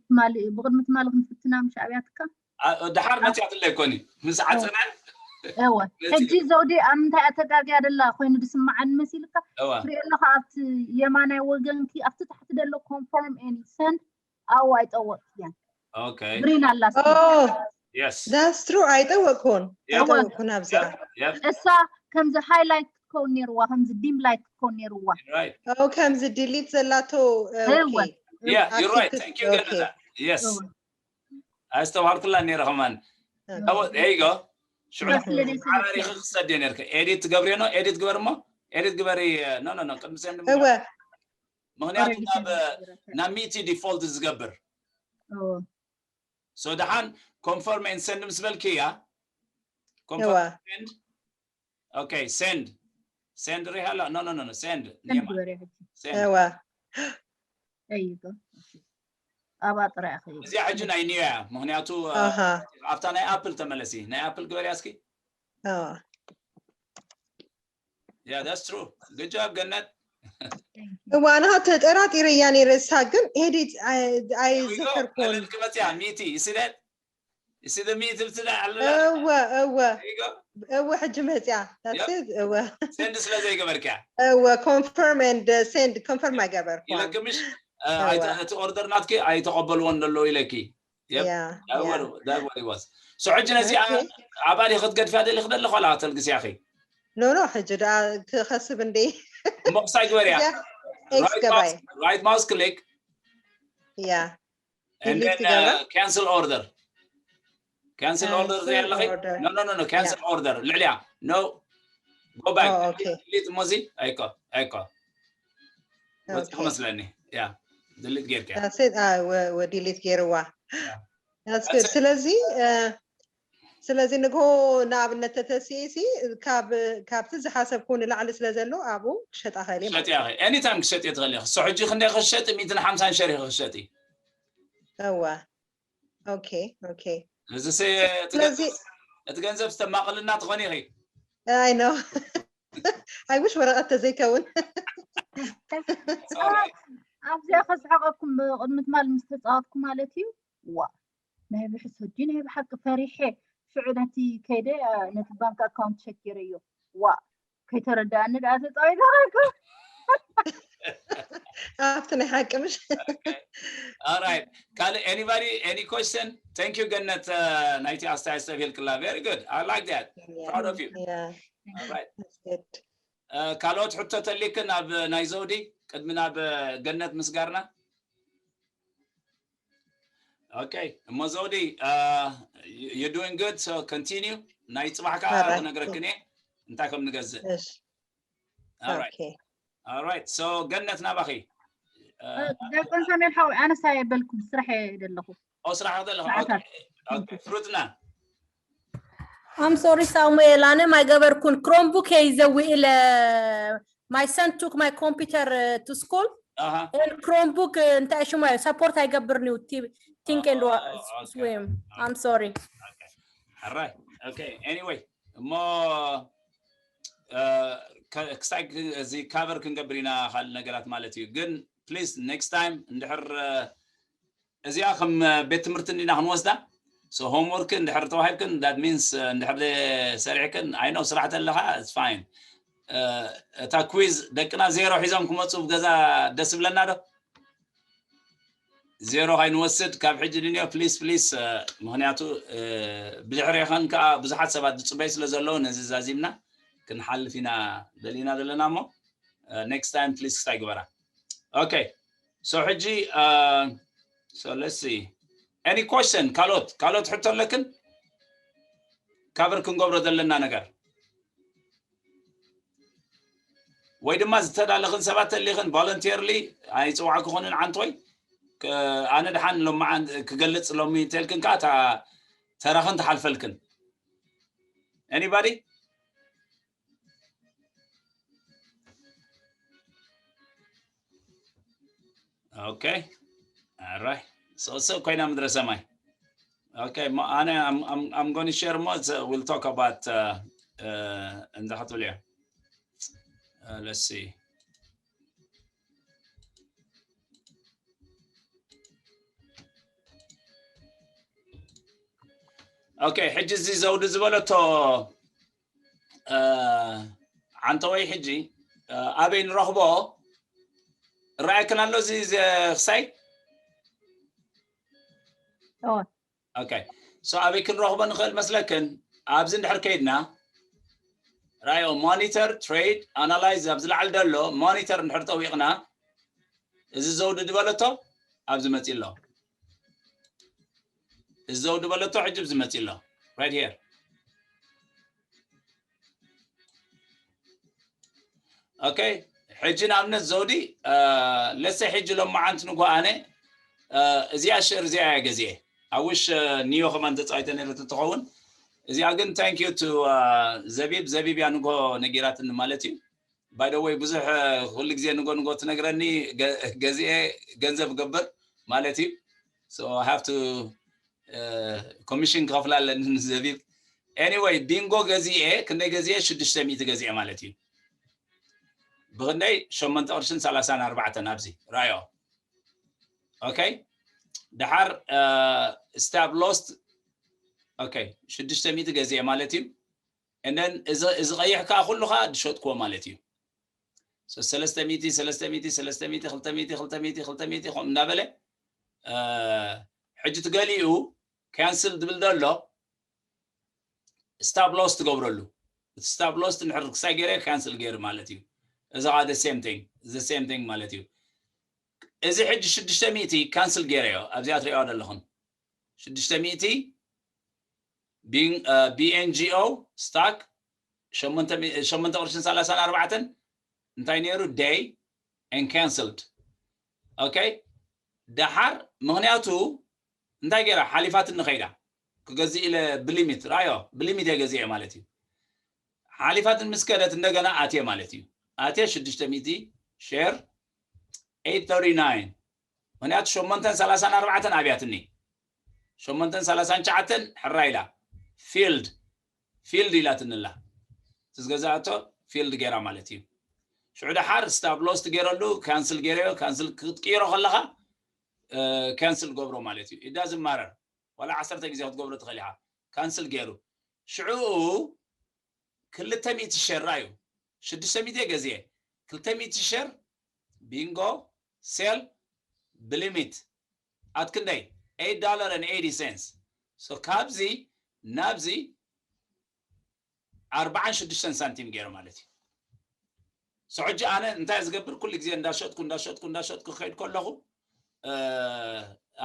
ትማሊ ብቅድሚ ትማሊ ክንፍትና ምሽ ኣብያትካ ድሓር መፅያትለይ ኮኒ ምስ ዓፀና እወ ሕጂ ዘውዲ ኣብ ምንታይ ኣተጋግያ ደላ ኮይኑ ዝስምዓኒ መሲልካ እወ ትሪኦ ኣለካ ኣብቲ የማናይ ወገንኪ ኣብቲ ታሕቲ ዘሎ confirm and send ኣብኡ ኣይጠወቅክያን okay green ኣላ oh yes that's true ኣይጠወቅኩን Yeah. ኣይጠወቅኩን ኣብዚኣ yep እሳ ከምዚ ሃይላይት ክትከውን ነይርዋ፣ ከምዚ ዲም ላይት ክትከውን ነይርዋ። Right. ኦ ከምዚ ዲሊት ዘላቶ እወ። Yeah, you're right. Active- Thank you, Genneta. okay. Yes. እወ። ኣስተውሃልኩላ ነይረ ከማን። Oh, there you go. ሽዑ ስለ ደስ ሓራሪኺ ክሰድ እየ ነርክ። ኤዲት ትገብርዮ ኖ? ኤዲት ግበር እሞ። ኤዲት ግበሪ። No, no, no. ቅድሚ ሰንድ እወ ምክንያቱ Already ናብ send. ናብ ሚቲ ዲፎልት ዝገብር። እወ። So ደሓን confirm and send ምስ በልኪ እያ። እወ Send. Okay, send. Send ሪሃላ? No, no, no, no. Send. ሰንድ ግበሪ ሕጂ። Send. እወ There you go. ኣብኣ ጥራይ ኣኺ። እዚኣ ሕጂ ናይ ኒዮ እያ። ምክንያቱ ኣሃ ኣብታ ናይ ኣፕል ተመለሲ። ናይ ኣፕል ግበርያ እስኪ። እወ Yeah, that's true. Good job ገነት። እዋ ኣነ ተጠራጢረ እያ ነይረ እሳ ግን ኤዲት ኣይዘከርኩን ክመፅያ ሚቲ ይስደድ ይስደ ሚቲ ብትዳ ኣለላ እወ እወ ይጎ እወ ሕጂ መፅያ that's it እወ ሰንድ ስለ ዘይገበርክያ እወ confirm and send confirm ኣይገበርኩ ኢለክምሽ እቲ ኦርደር ናትኪ ኣይተቐበልዎን ዘሎ ኢለኪ yeah yeah so ሕጂ ነዚኣ Okay. ኣባዲ ክትገድፍያ ደሊክ ደለኹ ኣላ ተልግስያኺ no no ሕጂ ደኣ ክኸስብ እንደ እሞ ክሳይ ግበርያ X ገባይ right mouse click yeah and Delete then ትገብራ? uh, cancel order cancel order Cancel ዘይ ኣለኺ order. no no no no cancel order ልዕልያ no go back Oh, okay. delete ሞዚ ኣይኮ ኣይኮ ወፂኹ Okay. መስለኒ ያ delete ጌርካ That's it. Ah, we, we delete ገይርዋ። Yeah. That's good. ስለዚ እ፣ ስለዚ ንግሆ ንኣብነት ተተሲኤ ሲ ካብ ካብቲ ዝሓሰብኩ ንላዕሊ ስለ ዘሎ ኣብኡ ክሸጣ ኸእል እየ ማለት ሸጥያ any time ክሸጥ እየ ትኽእል ኢኺ so ሕጂ ክንደይ ክሸጥ ሚእትን ሓምሳን ሸር ኢኺ ክሸጢ እዋ okay okay እዚ ሲ እቲ ስለዚ ገንዘብ- እቲ ገንዘብ ዝተማቕልና ትኾን ኢኺ I know I wish ወረቐት ተዘይከውን Alright. ኣብዚኣ ከስሕቐኩም ቅድሚ ትማል ምስ ተፃወትኩ ማለት እዩ። ዋ ናይ ብሕሶት ድዩ ናይ ብሓቂ ፈሪሐ ሽዑ ነቲ ከይደ ነቲ ባንክ ኣካውንት ሸኪረዮ ዋ ከይተረዳእኒ ደኣ ተፃዊተ ኸልኩ። ኣብቲ ናይ ሓቂ ምሽ Alright. ካልእ anybody any question? Thank you ገነት ናይቲ ኣስተያየት ሰብ ሂልክላ very good I like that proud of you. Yeah. Alright. That's good. ካልኦት ሕቶ ተሊክን ኣብ ናይ ዘውዲ ቅድሚ ናብ ገነት ምስጋርና okay እሞ ዘውዲ you doing good so continue ናይ ፅባሕ ከዓ Alright. ክነግረክን እየ እንታይ ከም ንገዝእ Yes. Alright. Okay. Alright. So ገነት ናባኺ ዲያቆን ሳሙኤል ሓወይ ኣነስ ኣይበልኩም ስራሕ እየ ዘለኹ። ኦ ስራሕ ዘለኹ ሰዓታት። ፍሩትና I'm sorry ሳሙኤል ኣነ ማይገበርኩን ክሮምቡክ እየ ይዘዊ ኢለ my son took my computer uh, to school ኣሃ and ክሮምቡክ እንታይ ሽሙ support ኣይገብርን እዩ think and Oh, wa- okay. swim I'm sorry ሕራይ okay anyway እሞ ክሳይ እዚ cover ክንገብር ኢና ካልእ ነገራት ማለት እዩ ግን please next time እንድሕር እዚኣ ከም ቤት ትምህርቲ እንዲና ክንወስዳ so homework እንድሕር ተዋሂብክን that means እንድሕር ሰሪሕክን I know ስራሕ ተለካ it's fine እታ quiz ደቅና ዜሮ ሒዞም ክመፁ ገዛ ደስ ይብለና ዶ ዜሮ ካይንወስድ ካብ ሕጂ ንንዮ please please ምክንያቱ ብድሕሬኸን ከዓ ብዙሓት ሰባት ዝፅበዩ ስለ ዘለዉ ነዚ ዛዚምና ክንሓልፍ ኢና ደሊና ዘለና እሞ next time please ክስታይ ግበራ okay so ሕጂ so let's see any question ካልኦት ካልኦት ሕቶ ኣለክን cover ክንገብሮ ዘለና ነገር ወይ ድማ ዝተዳለኽን ሰባት ተሊኽን voluntarily ኣይፅዋዕኩኽንን ዓንቶይ ኣነ ድሓን ሎማዓን ክገልፅ ሎሚ ተልክን ከዓ እታ ተራኽን ትሓልፈልክን anybody okay ኣራይ ሰብሰብ ኮይና ምድረ ሰማይ okay ኣነ I'm going to share more we'll talk about እንዛ ክትብል እያ let's see okay ሕጂ እዚ ዘውዲ ዝበለቶ ዓንተወይ ሕጂ ኣበይ ንረኽቦ ራእክን ኣሎ እዚ ክሳይ okay so ኣበይ ክንረኽቦ ንኽእል መስለክን ኣብዚ እንድሕር ከይድና ራዮ monitor trade analyze ኣብዚ ላዕሊ ዘሎ monitor እንድሕር ጠዊቕና እዚ ዘውዲ ዝበለቶ ኣብዚ መፂ ኣሎ። እዚ ዘውዲ በለቶ ሕጂ ኣብዚ መፂ ኣሎ። Right here. Okay. ሕጂ ንኣብነት ዘውዲ ለሰ ሕጂ ሎማዓንቲ ንጎ ኣነ እዚኣ ሸር እዚኣ እያ ገዚኤ ኣውሽ ኒዮ ከማን ተፃዊተ ነይረ ትኸውን። እዚኣ ግን thank you to ዘቢብ ዘቢብ እያ ንጎ ነጊራትኒ ማለት እዩ። By the way ብዙሕ ኩሉ ግዜ ንጎ ንጎ ትነግረኒ ገዚኤ ገንዘብ ገብር ማለት እዩ። So I have to ኮሚሽን ክኸፍላ ኣለኒ ንዘቢብ። Anyway ቢንጎ ገዚኤ ክንደይ ገዚኤ ሽዱሽተ ሚእቲ ገዚኤ ማለት እዩ። ብክንደይ ሸሞንተ ቅርሽን ሰላሳን ኣርባዕተን ኣብዚ ራዮ። Okay ድሓር stop loss okay ሽዱሽተ ሚእቲ ገዚኤ ማለት እዩ። And then እዚ ቀይሕ ከዓ ኩሉ ከዓ ዝሸጥክዎ ማለት እዩ። ሰለስተ ሚእቲ ሰለስተ ሚእቲ ሰለስተ ሚእቲ ክልተ ሚእቲ ክልተ ሚእቲ ክልተ ሚእቲ ከምኡ እንዳበለ ሕጂ ትገሊኡ cancel ዝብል ዘሎ stop loss ትገብረሉ። እቲ stop loss እንድሕር ክሳይ ገይረ cancel ገይሩ ማለት እዩ። እዚ ከዓ the same thing the same thing ማለት እዩ። እዚ ሕጂ ሽዱሽተ ሚእቲ cancel ገይረዮ ኣብዚኣ ትሪእዋ ዘለኹም ሽዱሽተ ሚእቲ ቢኤንጂኦ stock ሸሞንተ ቅርሽን ሰላሳን ኣርባዕተን እንታይ ነይሩ day and cancelled። Okay ደሓር ምክንያቱ እንታይ ገይራ ሓሊፋትኒ ከይዳ ክገዝእ ኢለ ብሊሚት ራዮ ብሊሚት እየ ገዚኤ ማለት እዩ። ሓሊፋትን ምስ ከደት እንደገና ኣትየ ማለት እዩ። ኣትየ ሽዱሽተ ሚእቲ share eight thirty nine ምክንያቱ ሸሞንተን ሰላሳን ኣርባዕተን ኣብያትኒ ሸሞንተን ሰላሳን ትሽዓተን ሕራ ኢላ field field ኢላትኒ ኣላ። እቲ ዝገዛእቶ field ገይራ ማለት እዩ። ሽዑ ደሓር stop loss ትገይረሉ cancel ገይረዮ cancel ክትቅይሮ ከለኻ cancel ገብሮ ማለት እዩ። It doesn't matter ዋላ ዓሰርተ ግዜ ክትገብሮ ትኽእል ኢኻ። Cancel ገይሩ ሽዑ ክልተ ሚእቲ share ራዩ ሽዱሽተ ሚእቲ ገዝየ ክልተ ሚእቲ share ቢንጎ sell ብሊሚት at ክንደይ eight dollar and eighty cents። So ካብዚ ናብዚ ኣርባዓን ሽዱሽተን ሳንቲም ገይረ ማለት እዩ። So ሕጂ ኣነ እንታይ ዝገብር ኩሉ ግዜ እንዳሸጥኩ እንዳሸጥኩ እንዳሸጥኩ ክኸይድ ከለኹ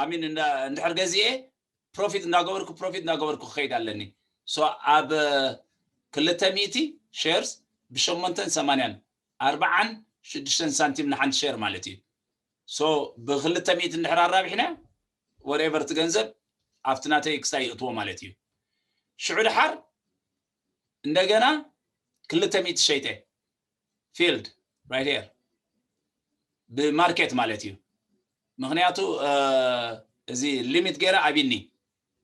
ኣሚን እንድሕር ገዚኤ profit እንዳገበርኩ profit እንዳገበርኩ ክኸይድ ኣለኒ። So ኣብ ክልተ ሚእቲ shares ብሸሞንተን ሰማንያን ኣርባዓን ሽዱሽተን ሳንቲም ንሓንቲ share ማለት እዩ። So ብክልተ ሚእቲ እንድሕር ኣራቢሕና whatever እቲ ገንዘብ ኣብቲ ናተይ ክሳይ ይእትዎ ማለት እዩ። ሽዑ ድሓር እንደገና ክልተ ሚእቲ ሸይጠ field right here ብማርኬት ማለት እዩ። ምክንያቱ እዚ ሊሚት ገይረ ኣቢኒ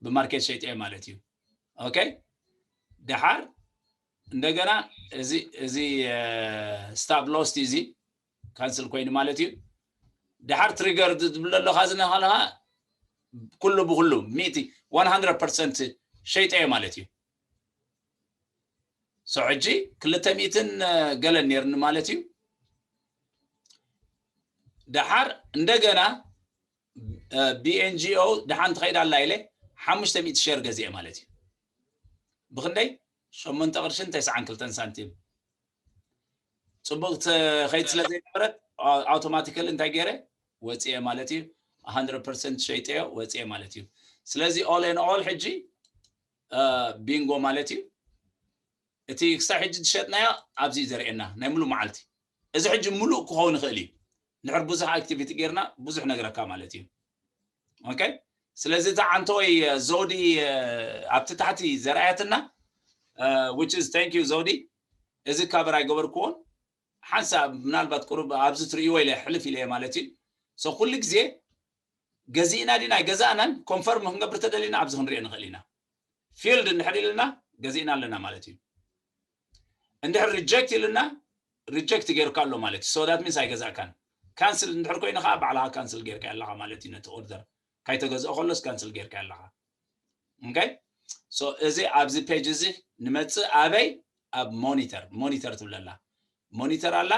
ብማርኬት ሸይጠ ማለት እዩ። Okay ድሓር እንደገና እዚ stop loss እዚ cancel ኮይኑ ማለት እዩ። ድሓር trigger ዝብል ኣለካ ዝነሃለካ ኩሉ ብኩሉ ሚእቲ one hundred percent ሸይጠ ማለት እዩ። So ሕጂ ክልተ ሚእትን ገለን ነይርኒ ማለት እዩ። ድሓር እንደገና ቢኤንጂኦ ድሓን ትኸይድ ኣላ ኢለ ሓሙሽተ ሚእቲ share ገዚኤ ማለት እዩ። ብክንደይ ሸሞንተ ቅርሽን ተስዓን ክልተን ሳንቲም። ፅቡቅ ትኸይድ ስለ ዘይነበረት automatically እንታይ ገይረ ወፅኤ ማለት እዩ። Hundred percent ሸይጠዮ ወፅኤ ማለት እዩ። ስለዚ all in all ሕጂ ቢንጎ ማለት እዩ። እቲ ክሳብ ሕጂ ዝሸጥናዮ ኣብዚ እዩ ዘርእየና ናይ ሙሉእ መዓልቲ። እዚ ሕጂ ሙሉእ ክኸውን ይኽእል እዩ። እንድሕር ብዙሕ activity ጌርና ብዙሕ ነግረካ ማለት እዩ። Okay ስለዚ እዛ ዓንተወይ ዘውዲ ኣብቲ ታሕቲ ዘርኣያትና which is thank you ዘውዲ። እዚ cover ኣይገበርክዎን ሓንሳብ ምናልባት ቁሩብ ኣብዚ ትርእይዎ ኢለ ሕልፍ ኢለ ማለት እዩ። So ኩሉ ግዜ ገዚእና ዲና ኣይገዛእናን confirm ክንገብር ተደሊና ኣብዚ ክንሪኦ ንኽእል ኢና። Field እንድሕር ኢልና ገዚእና ኣለና ማለት እዩ። እንድሕር reject ኢልና reject ጌርካ ኣሎ ማለት እዩ። So that means ኣይገዛእካን። Cancel እንድሕር ኮይኑ ከዓ ባዕልኻ cancel ጌርካ ኣለኻ ማለት እዩ። ነቲ order ካይተገዝኦ ከሎስ cancel ጌርካ ኣለኻ። Okay so እዚ ኣብዚ page እዚ ንመፅእ ኣበይ ኣብ monitor monitor ትብለላ monitor ኣላ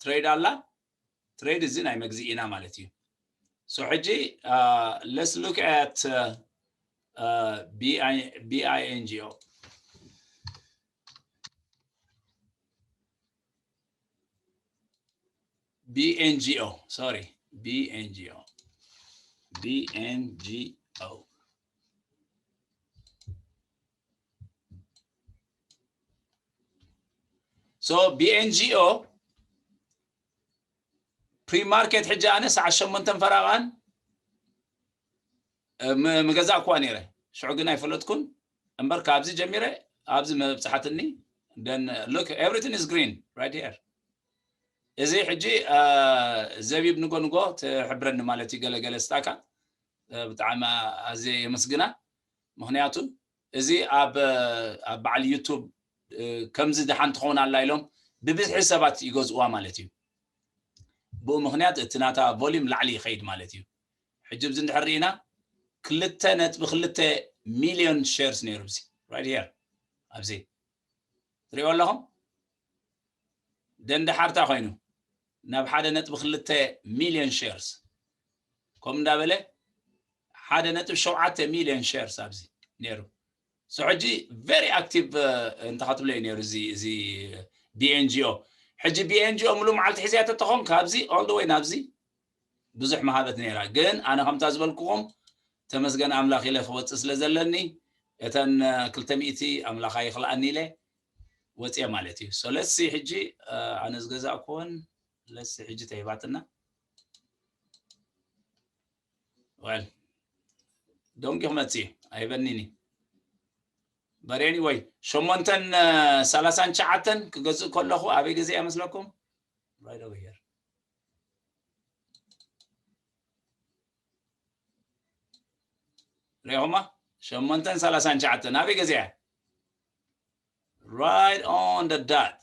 trade ኣላ trade እዚ ናይ መግዝኢና ማለት እዩ። So ሕጂ let's look at ቢንጂኦ። BNGO, sorry, BNGO, BNGO. So BNGO pre-market ሕጂ ኣነ ሰዓት ሸሞንተን ፈረቓን ምገዛእኩዋ ነይረ። ሽዑ ግን ኣይፈለጥኩን እምበር ካብዚ ጀሚረ ኣብዚ መብፅሓትኒ። Then look, everything is green right here። እዚ ሕጂ ዘቢብ ንጎ ንጎ ትሕብረኒ ማለት እዩ። ገለገለ ስታካ ብጣዕሚ ኣዝየ የመስግና። ምክንያቱ እዚ ኣብ ኣብ በዓል ዩቱብ ከምዚ ደሓን ትኸውን ኣላ ኢሎም ብብዝሒ ሰባት ይገዝእዋ ማለት እዩ። ብኡ ምክንያት እቲ ናታ volume ላዕሊ ይኸይድ ማለት እዩ። ሕጂ ብዚ እንድሕር ርኢና ክልተ ነጥቢ ክልተ ሚልዮን shares ነይሩ። እዚ right here ኣብዚ ትሪኦ ኣለኹም። ደንደሓርታ ኮይኑ ናብ ሓደ ነጥቢ ክልተ ሚልዮን shares ከምኡ እንዳበለ ሓደ ነጥቢ ሸውዓተ ሚልዮን shares ኣብዚ ነይሩ። So ሕጂ very active እንተ ክትብሎ እዩ ነይሩ እዚ እዚ BNGO። ሕጂ BNGO ሙሉ መዓልቲ ሒዝያ ተተኾን ካብዚ all the way ናብዚ ብዙሕ መሃበት ነይራ። ግን ኣነ ከምታ ዝበልኩኹም ተመስገን ኣምላኽ ኢለ ክወፅእ ስለ ዘለኒ እተን ክልተ ሚእቲ ኣምላኽ ኣይኽልኣኒ ኢለ ወፅየ ማለት እዩ። So let's see ሕጂ ኣነ ዝገዛእኩወን let's see ሕጂ ተሂባትና። Well ዶንጊ ክመፅእ እዩ ኣይበኒኒ። But anyway ሸሞንተን ሰላሳን ትሽዓተን ክገዝእ ከለኹ ኣበይ ገዚኣ መስለኩም? Right over here። ሪኹማ? ሸሞንተን ሰላሳን ትሽዓተን ኣበይ ገዚኣ? Right on the dot።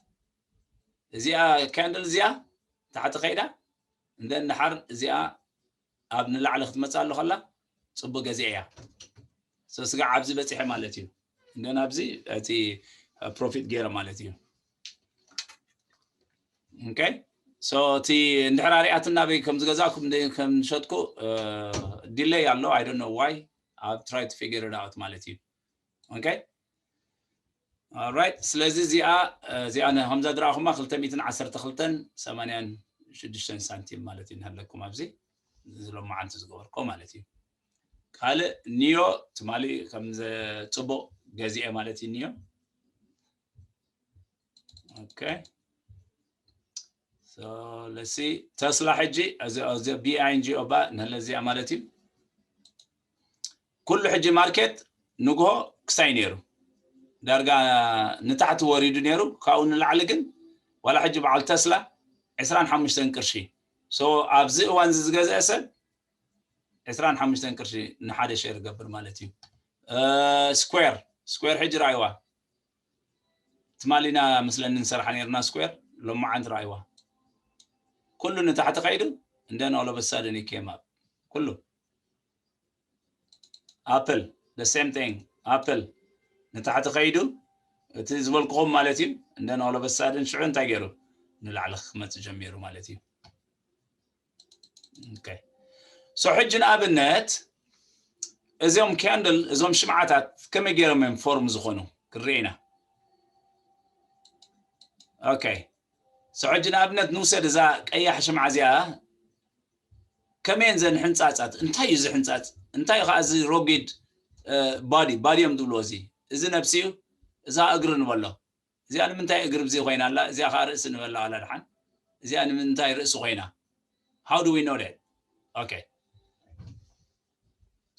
እዚኣ candle እዚኣ ታሕቲ ከይዳ እንደ ንሓር እዚኣ ኣብ ንላዕሊ ክትመፅእ ኣሎ ከላ ፅቡቅ ገዚአ እያ። So ስጋዕ ኣብዚ በፂሐ ማለት እዩ። እንደ ናብዚ እቲ profit ገይረ ማለት እዩ። Okay so እቲ እንድሕር ኣሪኣትና በይ ከም ዝገዛእኩም ከም ዝሸጥኩ delay ኣሎ። I don't know why. I'll try to figure it out ማለት እዩ። Okay right ስለዚ እዚኣ እዚኣ ከምዛ ዝረኣኹማ ክልተ ሚእትን ዓሰርተ ክልተን ሰማንያን ሽዱሽተን ሳንቲም ማለት እዩ ንሃለኩም ኣብዚ እዚ ሎማዓንቲ ዝገበርኮ ማለት እዩ። ካልእ ኒዮ ትማሊ ከም ጽቡቕ ገዚኤ ማለት እዩ ኒዮ። Okay so let's see ተስላ ሕጂ እዚ BNGO ባ ንህለ እዚኣ ማለት እዩ። ኩሉ ሕጂ ማርኬት ንግሆ ክሳይ ነይሩ ዳርጋ ንታሕቲ ወሪዱ ነይሩ። ካብኡ ንላዕሊ ግን ዋላ ሕጂ በዓል ተስላ ዕስራን ሓሙሽተን ቅርሺ። So ኣብዚ እዋን እዚ ዝገዝአ ሰብ ዕስራን ሓሙሽተን ቅርሺ ንሓደ ሼር ይገብር ማለት እዩ። ስኩዌር ስኩዌር ሕጂ ረኣይዋ ትማሊና ምስለኒ ንሰርሓ ነርና ስኩዌር ሎማዓንቲ ረኣይዋ ኩሉ ንታሕቲ ከይዱ and then all of a sudden came up ኩሉ ኣፕል the same thing ኣፕል ንታሕቲ ከይዱ እቲ ዝበልኩኹም ማለት እዩ and then all of a sudden ሽዑ እንታይ ገይሩ ንላዕሊ ክመፅእ ጀሚሩ ማለት እዩ። Okay so ሕጂ ንኣብነት እዞም candle እዞም ሽምዓታት ከመይ ገይሮም እዮም form ዝኾኑ ክንርኢ ኢና። Okay so ሕጂ ንኣብነት ንውሰድ እዛ ቀያሕ ሽምዓ እዚኣ ከመየን ዘን ሕንፃፃት እንታይ እዩ እዚ ሕንፃፅ እንታይ ከዓ እዚ rocket body body እዮም ዝብልዎ እዚ እዚ ነብሲ እዩ እዛ እግሪ ንበሎ እዚኣ ንምንታይ እግሪ ብዚ ኮይና ኣላ እዚኣ ከዓ ርእሲ ንበላ ኣላ ደሓን እዚኣ ንምንታይ ርእሲ ኮይና? How do we know that? Okay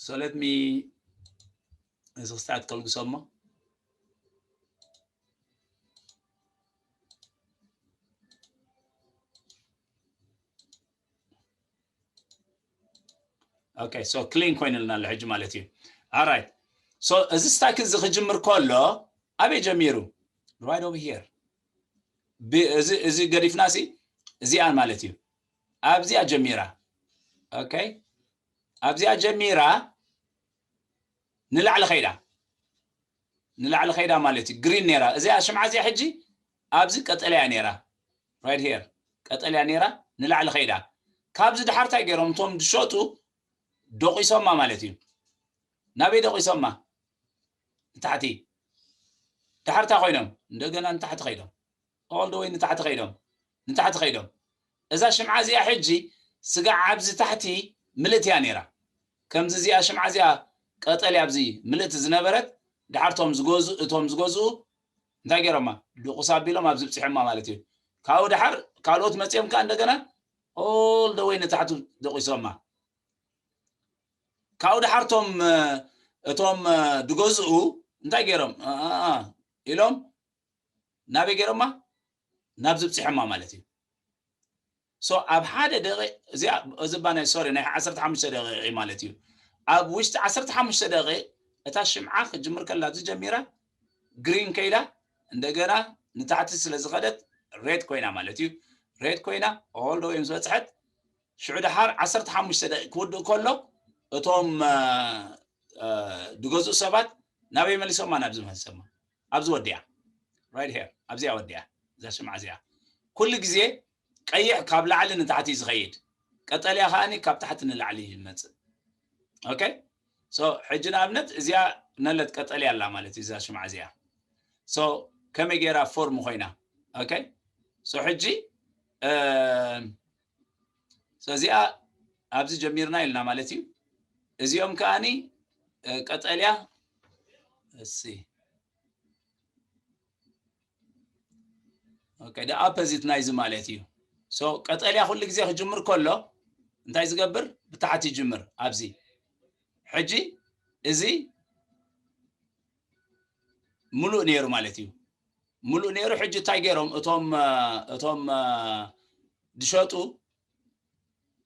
so let me እዚ ክስታት ከልግሶ እሞ Okay so clean ኮይንልና ኣሎ ሕጂ ማለት እዩ። Alright so እዚ ስታክ እዚ ክጅምር ከሎ ኣበይ ጀሚሩ? Right over here እዚ ገዲፍና ሲ እዚኣ ማለት እዩ ኣብዚኣ ጀሚራ። Okay ኣብዚኣ ጀሚራ ንላዕሊ ከይዳ ንላዕሊ ከይዳ ማለት እዩ green ነይራ እዚኣ ሽምዓ እዚኣ ሕጂ ኣብዚ ቀጠልያ ነይራ right here ቀጠልያ ነይራ ንላዕሊ ከይዳ ካብዚ ድሓር እንታይ ገይሮም እቶም ዝሸጡ ደቂሶማ ማለት እዩ። ናበይ ደቂሶማ? ንታሕቲ ድሓር እንታይ ኮይኖም እንደገና ንታሕቲ ከይዶም all the way ንታሕቲ ከይዶም ንታሕቲ ከይዶም እዛ ሽምዓ እዚኣ ሕጂ ስጋዕ ኣብዚ ታሕቲ ምልእቲ እያ ነይራ። ከምዚ እዚኣ ሽምዓ እዚኣ ቀጠልያ ኣብዚ ምልእቲ ዝነበረት፣ ድሓር እቶም ዝገዝኡ፣ እቶም ዝገዝኡ እንታይ ገይሮማ? ድቑስ ኣቢሎም ኣብዚ ብፂሖማ ማለት እዩ። ካብኡ ድሓር ካልኦት መፂኦም ከዓ እንደገና all the way ንታሕቱ ደቂሶማ። ካብኡ ድሓር እቶም፣ እቶም ዝገዝኡ እንታይ ገይሮም? እ፣ እ፣ እ፣ ኢሎም ናበይ ገይሮማ? ናብዚ ብፂሖማ ማለት እዩ። So ኣብ ሓደ ደቂቕ እዚኣ፣ እዚ እባ ናይ፣ ሶሪ፣ ናይ ዓሰርተ ሓሙሽተ ደቂቕ ማለት እዩ። ኣብ ውሽጢ ዓሰርተ ሓሙሽተ ደቂቕ እታ ሽምዓ ክትጅምር ከላ፣ እዚ ጀሚራ ግሪን ከይዳ፣ እንደገና ንታሕቲ ስለ ዝኸደት ሬድ ኮይና ማለት እዩ። ሬድ ኮይና all the way ምስ በፅሐት፣ ሽዑ ድሓር ዓሰርተ ሓሙሽተ ደቂቕ ክውድእ ከሎ እቶም፣ እ፣ እ፣ ዝገዝኡ ሰባት ናበይ መሊሶማ? ናብዚ መሊሶማ። ኣብዚ ወዲኣ። Right here። ኣብዚኣ ወዲኣ። እዛ ሽምዓ እዚኣ። ኩሉ ግዜ ቀይሕ ካብ ላዕሊ ንታሕቲ እዩ ዝኸይድ። ቀጠልያ ከኣኒ ካብ ታሕቲ ንላዕሊ እዩ ዝመጽእ። ኦኬ? So፣ ሕጂ ንኣብነት እዚኣ ነለት ቀጠልያ ኣላ ማለት እዩ፣ እዛ ሽምዓ እዚኣ። So፣ ከመይ ገይራ ፎርም ኮይና? ኦኬ? So፣ ሕጂ፣ እ፣ So፣ እዚኣ ኣብዚ ጀሚርና ኢልና ማለት እዩ። እዚኦም ከኣኒ፣ እ፣ ቀጠልያ፣ እሲ፣ ኦኬ፣ the opposite ናይዚ ማለት እዩ። So፣ ቀጠልያ ኩሉ ግዜ ክጅምር ከሎ እንታይ ዝገብር? ብታሕቲ ይጅምር። ኣብዚ ሕጂ እዚ ምሉእ ነይሩ ማለት እዩ። ምሉእ ነይሩ። ሕጂ እንታይ ገይሮም? እቶም፣ እ፣ እቶም፣ እ፣ ዝሸጡ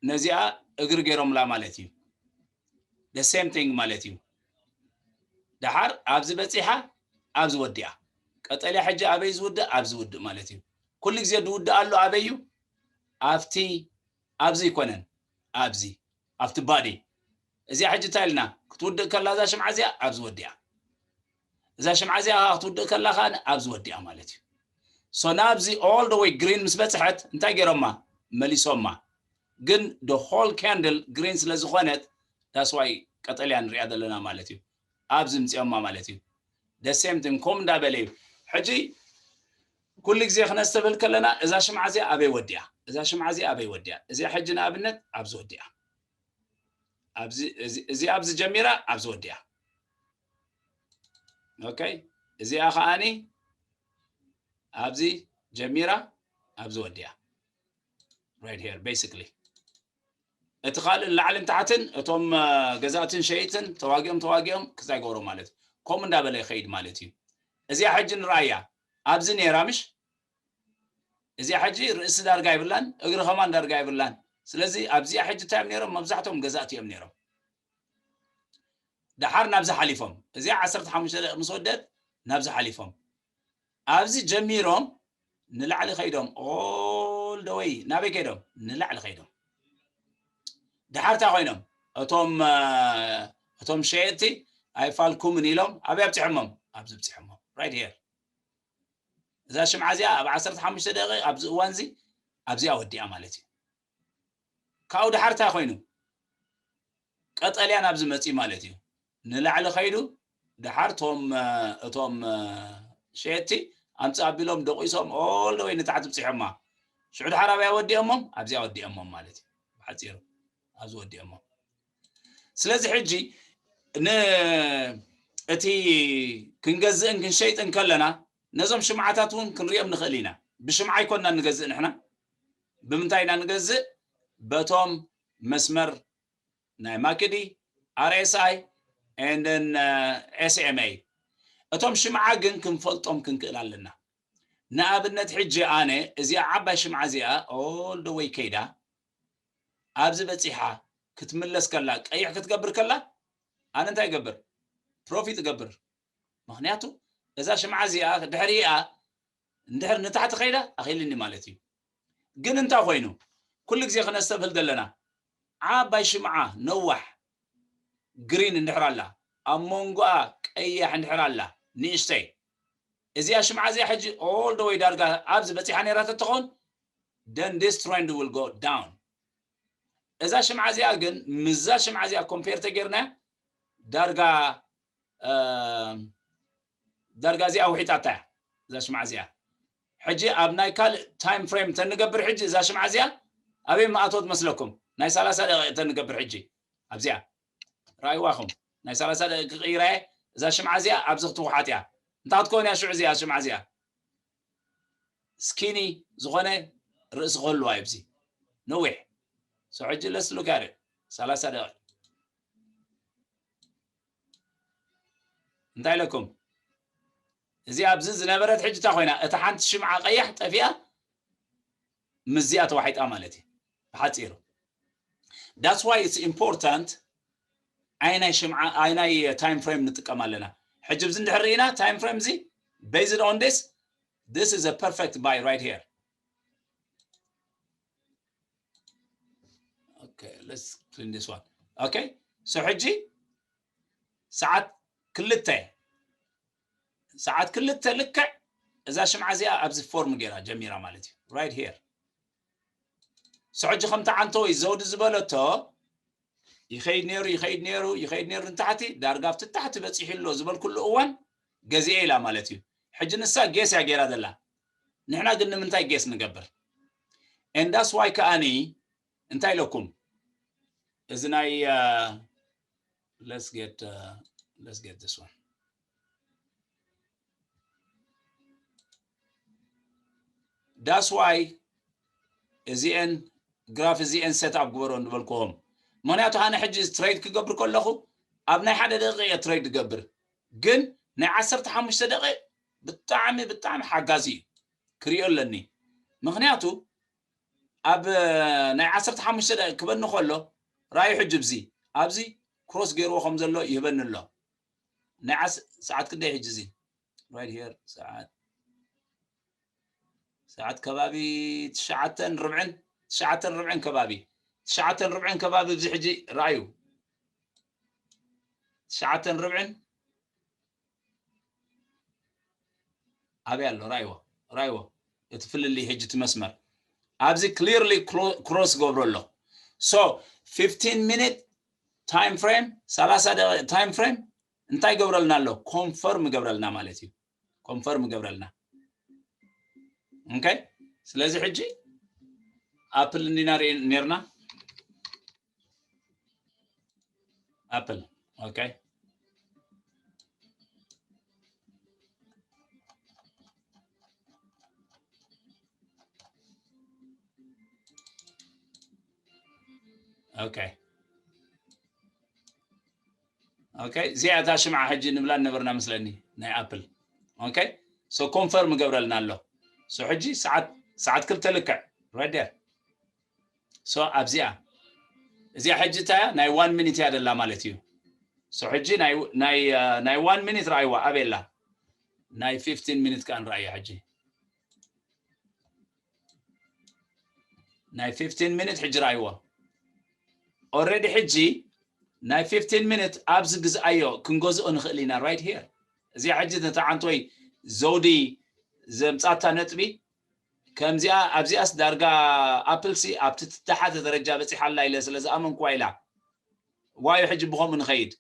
ነዚኣ እግሪ ገይሮምላ ማለት እዩ። The same thing ማለት እዩ። ደሓር ኣብዚ በፂሓ፣ ኣብዚ ወዲኣ። ቀጠልያ ሕጂ ኣበይ ዝውድእ? ኣብዚ ውድእ ማለት እዩ። ኩሉ ግዜ ዝውድእ ኣሎ ኣበይ እዩ? ኣብቲ፣ ኣብዚ ኣይኮነን፣ ኣብዚ፣ ኣብቲ ባዲ። እዚኣ ሕጂ እንታይ ኢልና? ክትውድእ ከላ እዛ ሽምዓ እዚኣ ኣብዚ ወዲኣ። እዛ ሽምዓ እዚኣ ክትውድእ ከላ ከኣ ኣብዚ ወዲኣ ማለት እዩ። So ናብዚ all the way ግሪን ምስ በጽሐት እንታይ ገይሮማ? መሊሶማ። ግን the whole candle ግሪን ስለ ዝኾነት፣ that's why ቀጠልያ ንሪኣ ዘለና ማለት እዩ። ኣብዚ ምጽኦማ ማለት እዩ። The same thing፣ ከምኡ እንዳበለ እዩ። ሕጂ ኩሉ ግዜ ክነስተብህል ከለና፣ እዛ ሽምዓ እዚኣ ኣበይ ወዲኣ? እዛ ሽምዓ እዚኣ ኣበይ ወዲኣ? እዚኣ ሕጂ ንኣብነት ኣብዚ ወዲኣ። ኣብዚ፣ እዚ፣ እዚ ኣብዚ ጀሚራ ኣብዚ ወዲኣ። ኦኬ፣ እዚኣ ከኣኒ ኣብዚ ጀሚራ ኣብዚ ወዲኣ። Right here፣ basically። እቲ ካልእ ላዕልን ታሕትን፣ እቶም፣ እ፣ ገዛእትን ሸይጥን ተዋጊኦም፣ ተዋጊኦም ክሳይ ገብሮ ማለት እዩ። ከምኡ እንዳበለ ይኸይድ ማለት እዩ። እዚኣ ሕጂ ንርኣያ። ኣብዚ ነይራ፣ ምሽ? እዚኣ ሕጂ ርእሲ ዳርጋ የብላን፣ እግሪ ከማን ዳርጋ የብላን። ስለዚ ኣብዚኣ ሕጂ እንታይ እዮም ነይሮም? መብዛሕትኦም ገዛእቲ እዮም ነይሮም። ደሓር ናብዚ ሓሊፎም። እዚኣ ዓሰርተ ሓሙሽተ ደቂቕ ምስ ወደት ናብዚ ሓሊፎም። ኣብዚ ጀሚሮም ንላዕሊ ከይዶም፣ all the way ናበይ ከይዶም? ንላዕሊ ከይዶም። ደሓር እንታይ ኮይኖም? እቶም፣ እ፣ እቶም ሸየጥቲ ኣይፋልኩምን ኢሎም ኣበይ ኣብፂሖሞም? ኣብዚ ኣብፂሖሞም። Right here። እዛ ሽምዓ እዚኣ ኣብ ዓሰርተ ሓሙሽተ ደቂቕ ኣብዚ እዋን እዚ ኣብዚኣ ወዲኣ ማለት እዩ። ካብኡ ደሓር እንታይ ኮይኑ? ቀጠልያ ናብዚ መፂኡ ማለት እዩ። ንላዕሊ ከይዱ ደሓር እቶም፣ እ፣ እቶም፣ እ፣ ሸየጥቲ ኣምፅእ ኣቢሎም ደቂሶም all the way ንታሕቲ ብፂሖማ። ሽዑ ደሓር ኣብያ ወዲኦሞም? ኣብዚኣ ወዲኦሞም ማለት እዩ። ብሓፂሩ ኣብዚ ወዲኦሞም። ስለዚ ሕጂ ን-፣ እቲ ክንገዝእን ክንሸይጥን ከለና ነዞም ሽምዓታት እውን ክንሪኦም ንኽእል ኢና። ብሽምዓ ኣይኮንና ንገዝእ ንሕና። ብምንታይ ኢና ንገዝእ? በቶም መስመር ናይ ማክዲ፣ ኣር ኤስ ኣይ፣ and then፣ እ፣ ኤስ ኤም ኤ። እቶም ሽምዓ ግን ክንፈልጦም ክንክእል ኣለና። ንኣብነት ሕጂ ኣነ እዚኣ ዓባይ ሽምዓ እዚኣ all the way ከይዳ ኣብዚ በፂሓ ክትምለስ ከላ፣ ቀይሕ ክትገብር ከላ፣ ኣነ እንታይ ይገብር? ፕሮፊት እገብር። ምኽንያቱ እዛ ሽምዓ እዚኣ ድሕሪኣ እንድሕር ንታሕቲ ከይዳ ኣኺልኒ ማለት እዩ። ግን እንታይ ኮይኑ? ኩሉ ግዜ ክነስተብህል ዘለና፣ ዓባይ ሽምዓ ነዋሕ ግሪን እንድሕር ኣላ፣ ኣብ መንጎኣ ቀያሕ እንድሕር ኣላ ንእሽተይ፣ እዚኣ ሽምዓ እዚኣ ሕጂ all the way ዳርጋ ኣብዚ በፂሓ ነይራ ተትኾን፣ then this trend will go down። እዛ ሽምዓ እዚኣ ግን ምስዛ ሽምዓ እዚኣ ኮምፔር ተጌርና ዳርጋ፣ እ፣ ዳርጋ እዚኣ ውሒጣታ እያ። እዛ ሽምዓ እዚኣ ሕጂ ኣብ ናይ ካልእ ታይም ፍሬም ተንገብር፣ ሕጂ እዛ ሽምዓ እዚኣ ኣበይ ምኣተወት መስለኩም? ናይ ሰላሳ ደቂቕ ተንገብር ሕጂ ኣብዚኣ ራይዋኹም ናይ ሰላሳ ደቂቕ ክቕይራ እየ። እዛ ሽምዓ እዚኣ ኣብዚ ክትውሓጥ እያ። እንታይ ክትከውን እያ ሽዑ እዚኣ ሽምዓ እዚኣ? ስኪኒ ዝኾነ ርእሲ ክህልዋ እዩ። ብዚ ነዊሕ ሰው ሕጂ ለስሉክ ያደ ሰላሳ ደቂቕ እንታይ ኢለኩም? እዚ ኣብዚ ዝነበረት ሕጂ እንታይ ኮይና? እታ ሓንቲ ሽምዓ ቀያሕ ጠፊኣ ምስዚኣ ተዋሒጣ ማለት እዩ። ብሓፂሩ that's why it's important ኣይናይ ሽምዓ ኣይናይ time frame ንጥቀም ኣለና። ሕጂ ብዚ እንድሕር ርኢና time frame እዚ based on this, this is a perfect buy right here. Okay, let's clean this one. Okay, so ሕጂ ሰዓት ክልተ ሰዓት ክልተ ልክዕ እዛ ሽምዓ እዚኣ ኣብዚ ፎርም ገይራ ጀሚራ ማለት እዩ። Right here so ሕጂ ከምቲ ዓንተወይ ዘውዲ ዝበለቶ ይኸይድ ነይሩ ይኸይድ ነይሩ ይኸይድ ነይሩ ንታሕቲ ዳርጋ ኣብቲ ታሕቲ በፂሑ ኣሎ ዝበልኩሉ እዋን ገዚኤ ኢላ ማለት እዩ። ሕጂ ንሳ ጌስ እያ ገይራ ዘላ። ንሕና ግን ንምንታይ ጌስ ንገብር? And that's why ከኣኒ እንታይ ኢለኩም እዚ ናይ uh, let's get uh, let's get this one that's why እዚአን ግራፍ እዚአን set up ግበሮ ንበልኩኹም። ምክንያቱ ኣነ ሕጂ ትሬድ ክገብር ከለኹ ኣብ ናይ ሓደ ደቂቕ እየ ትሬድ ዝገብር፣ ግን ናይ ዓሰርተ ሓሙሽተ ደቂቕ ብጣዕሚ ብጣዕሚ ሓጋዚ እዩ፣ ክሪኦ ኣለኒ። ምክንያቱ ኣብ ናይ ዓሰርተ ሓሙሽተ ደቂቕ ክበኒ ከሎ ራእዩ ሕጂ ብዚ ኣብዚ ክሮስ ገይርዎ ከም ዘሎ ይህበኒ ኣሎ። ናይ ዓስ- ሰዓት ክንደይ ሕጂ እዚ right here ሰዓት ሰዓት ከባቢ ትሽዓተን ርብዕን ትሽዓተን ርብዕን ከባቢ ትሽዓተን ርብዕን ከባቢ ኣብዚ ሕጂ ራእዩ ትሽዓተን ርብዕን ኣበይ ኣሎ ራእይዎ ራእይዎ እቲ ፍልልይ ሕጂ እቲ መስመር ኣብዚ clearly cross ገብሮ ኣሎ so fifteen minute time frame ሰላሳ time frame እንታይ ገብረልና ኣሎ confirm ገብረልና ማለት እዩ confirm ገብረልና okay ስለዚ ሕጂ apple እንዲና ርእ- ነርና apple okay okay okay እዚኣ እታ ሽምዓ ሕጂ ንብላ ነበርና መስለኒ ናይ apple okay so confirm ገብረልና ኣሎ so ሕጂ ሰዓት ሰዓት ክልተ ልክዕ right there so ኣብዚኣ እዚኣ ሕጂ እታ ናይ one minute እያ ደላ ማለት እዩ so ሕጂ ናይ ናይ ናይ one minute ራእይዋ ኣበላ ናይ fifteen minute ከኣ ንራእያ ሕጂ ናይ fifteen minute ሕጂ ራእይዎ already ሕጂ ናይ fifteen minute ኣብዚ ግዝኣዮ ክንገዝኦ ንኽእል ኢና right here እዚኣ ሕጂ ነታ ዓንቶይ ዘውዲ ዘምጻታ ነጥቢ ከምዚኣ ኣብዚኣስ ዳርጋ apple ሲ ኣብቲ ትተሓተ ደረጃ በፂሓ ኣላ ኢለ ስለ ዝኣመንኩዋ ኢላ ዋዩ ሕጂ ብኸምኡ ንኸይድ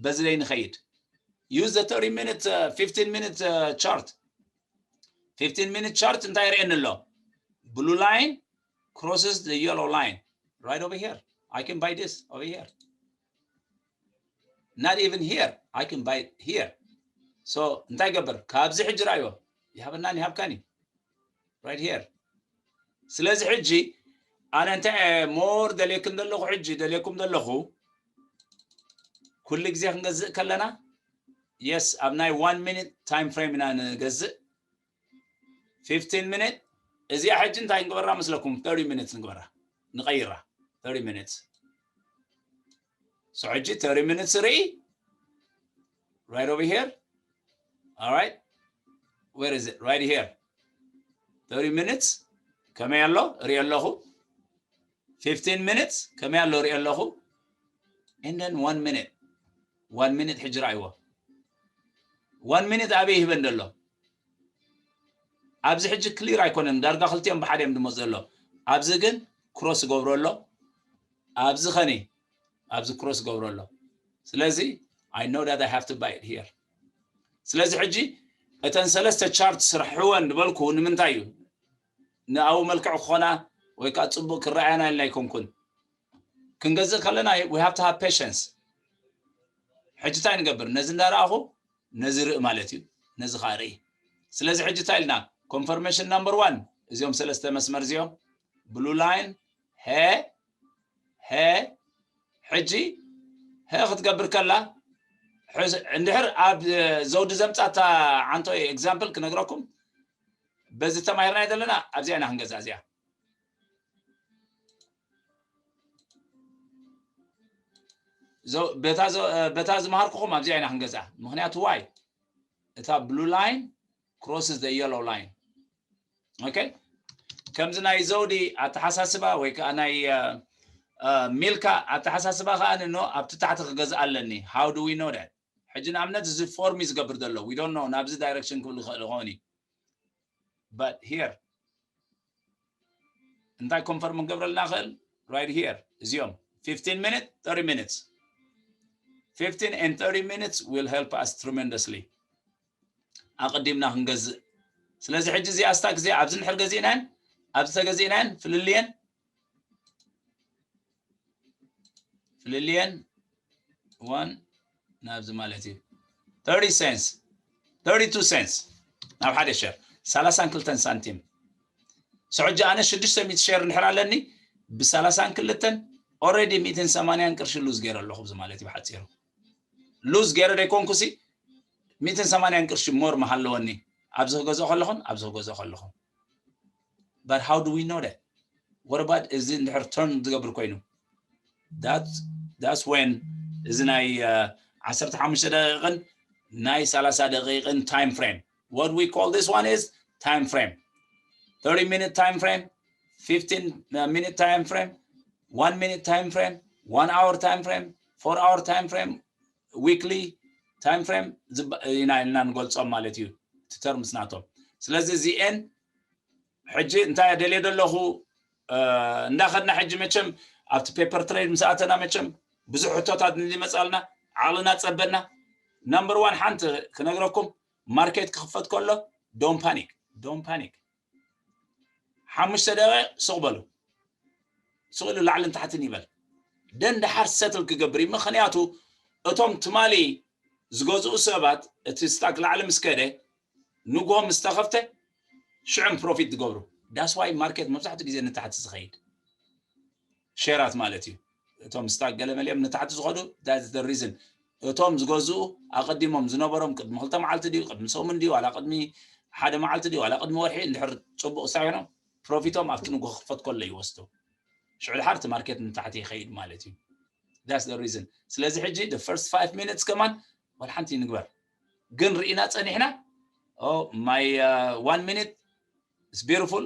በዚ ደይ ንኸይድ use the thirty minute uh, fifteen minute uh, chart fifteen minute chart እንታይ ይርእየኒ ኣሎ blue line crosses the yellow line right over here I can buy this over here not even here I can buy it here so እንታይ ገብር ካብዚ ሕጂ ራእዮ ይሃበናን ይሃብካን እዩ right here ስለዚ ሕጂ ኣነ እንታይ more ደልየኩም ዘለኹ ሕጂ ደልየኩም ዘለኹ ኩሉ ግዜ ክንገዝእ ከለና yes ኣብ ናይ one minute time frame ኢና ንገዝእ fifteen minute እዚኣ ሕጂ እንታይ ንግበራ መስለኩም thirty minutes ንግበራ ንቀይራ thirty minutes so ሕጂ thirty minutes ርኢ right over here all right where is it right here thirty minutes ከመይ ኣሎ ርኢ ኣለኹ fifteen minutes ከመይ ኣሎ ርኢ ኣለኹ and then one minute one minute ሕጂ ራእይዎ one minute ኣበይ ይህበን ዘሎ ኣብዚ ሕጂ clear ኣይኮነን ዳርጋ ክልቲኦም ብሓደ እዮም ድመፅ ዘሎ ኣብዚ ግን cross ገብሮ ኣሎ ኣብዚ ኸኒ ኣብዚ cross ገብሮ ኣሎ ስለዚ I know that I have to buy it here ስለዚ ሕጂ እተን ሰለስተ chart ስርሕወን ዝበልኩ ንምንታይ እዩ ንኣው መልክዕ ክኾና ወይ ከዓ ፅቡቅ ክረኣየና ኢልና ኣይኮንኩን። ክንገዝእ ከለና we have to have patience። ሕጂ እንታይ ንገብር? ነዚ እንዳረኣኹ ነዚ ርኢ ማለት እዩ። ነዚ ከዓ ርኢ። ስለዚ ሕጂ እንታይ ኢልና? Confirmation number one፣ እዚኦም ሰለስተ መስመር እዚኦም፣ blue line፣ ሀ ሀ ሕጂ ሀ ክትገብር ከላ፣ ሕዝ- እንድሕር ኣብ ዘውዲ ዘምፃታ ዓንቶ example ክነግረኩም፣ በዚ ተማሂርና ዘለና ኣብዚኣ ኢና ክንገዛ እዚኣ። ዘው- በታ ዘ- በታ ዝመሃርኩኹም ኣብዚኣ ኢና ክንገዛ። ምክንያቱ ዋይ እታ blue line crosses the yellow line። Okay? ከምዚ ናይ ዘውዲ ኣተሓሳስባ ወይ ከዓ ናይ ሚልካ ኣተሓሳስባ ከዓ ንኖ ኣብቲ ታሕቲ ክገዝእ ኣለኒ። How do we know that? ሕጂ ንኣብነት እዚ ፎርም ዝገብር ዘሎ we don't know ናብዚ direction ክብል ይኽእል ይኸውን እዩ። But here እንታይ confirm ክንገብረልና ክእል? Right here እዚኦም fifteen minutes, thirty minutes, fifteen and thirty minutes will help us tremendously። ኣቐዲምና ክንገዝእ። ስለዚ ሕጂ እዚኣ stock እዚኣ ኣብዚ ንድሕር ገዚእናየን ኣብዚ ተገዚእናየን ፍልልየን ፍልልየን one ናብዚ ማለት እዩ thirty cents, thirty-two cents ናብ ሓደ share ሰላሳን ክልተን ሳንቲም። So ሕጂ ኣነ ሽዱሽተ ሚእቲ share እንድሕር ኣለኒ ብሰላሳን ክልተን already ሚእትን ሰማንያን ቅርሺ lose ገይረ ኣለኹ ብዚ ማለት እዩ ብሓፂሩ። Lose ገይረ ደይኮንኩሲ ሚእትን ሰማንያን ቅርሺ more ምሃለወኒ ኣብዚ ክገዝኦ ከለኹን ኣብዚ ክገዝኦ ከለኹን። But how do we know that? What about እዚ እንድሕር turn ዝገብር ኮይኑ? That's when እዚ ናይ ዓሰርተ ሓሙሽተ ደቂቕን ናይ ሰላሳ ደቂቕን time frame, what we call this one is time frame, thirty minute time frame, fifteen minute time frame, one minute time frame, one hour time frame, four hour time frame, weekly time frame ኢና ኢልና ንገልፆም ማለት እዩ እቲ terms ናቶም። ስለዚ እዚኤን ሕጂ እንታይ ደልየ ዘለኹ እንዳኸድና ሕጂ መቸም ኣብቲ paper trade ምስ ኣተና መቸም ብዙሕ ሕቶታት ይመፃልና፣ ዓቕልና ፀበና። Number one ሓንቲ ክነግረኩም፣ market ክኽፈት ከሎ don't panic, don't panic። ሓሙሽተ ደቂቕ ስቕ በሉ፣ ስቕ ኢሉ ላዕልን ታሕትን ይበል። ደን ደሓር settle ክገብር እዩ። ምክንያቱ እቶም ትማሊ ዝገዝኡ ሰባት እቲ stock ላዕሊ ምስ ከደ ንግሆ ምስ ተኸፍተ ሽዑም profit ዝገብሩ። That's why market መብዛሕትኡ ግዜ ንታሕቲ ዝኸይድ። ሸራት ማለት እዩ። እቶም stock ገለ መሊኦም ንታሕቲ ዝኸዱ that's the reason። እቶም ዝገዝኡ ኣቐዲሞም ዝነበሮም ቅድሚ ክልተ መዓልቲ ድዩ ቅድሚ ሰሙን ድዩ ዋላ ቅድሚ ሓደ መዓልቲ ድዩ ዋላ ቅድሚ ወርሒ እንድሕር ፅቡቕ ሳይኖም profit ኦም ኣብቲ ንግሆ ክኽፈት ከሎ ይወስዱ። ሽዑ ድሓር እቲ market ንታሕቲ ይኸይድ ማለት እዩ። That's the reason። ስለዚ ሕጂ the first five minutes ከማን ዋላ ሓንቲ ንግበር፣ ግን ርኢና ፀኒሕና my one minute is beautiful,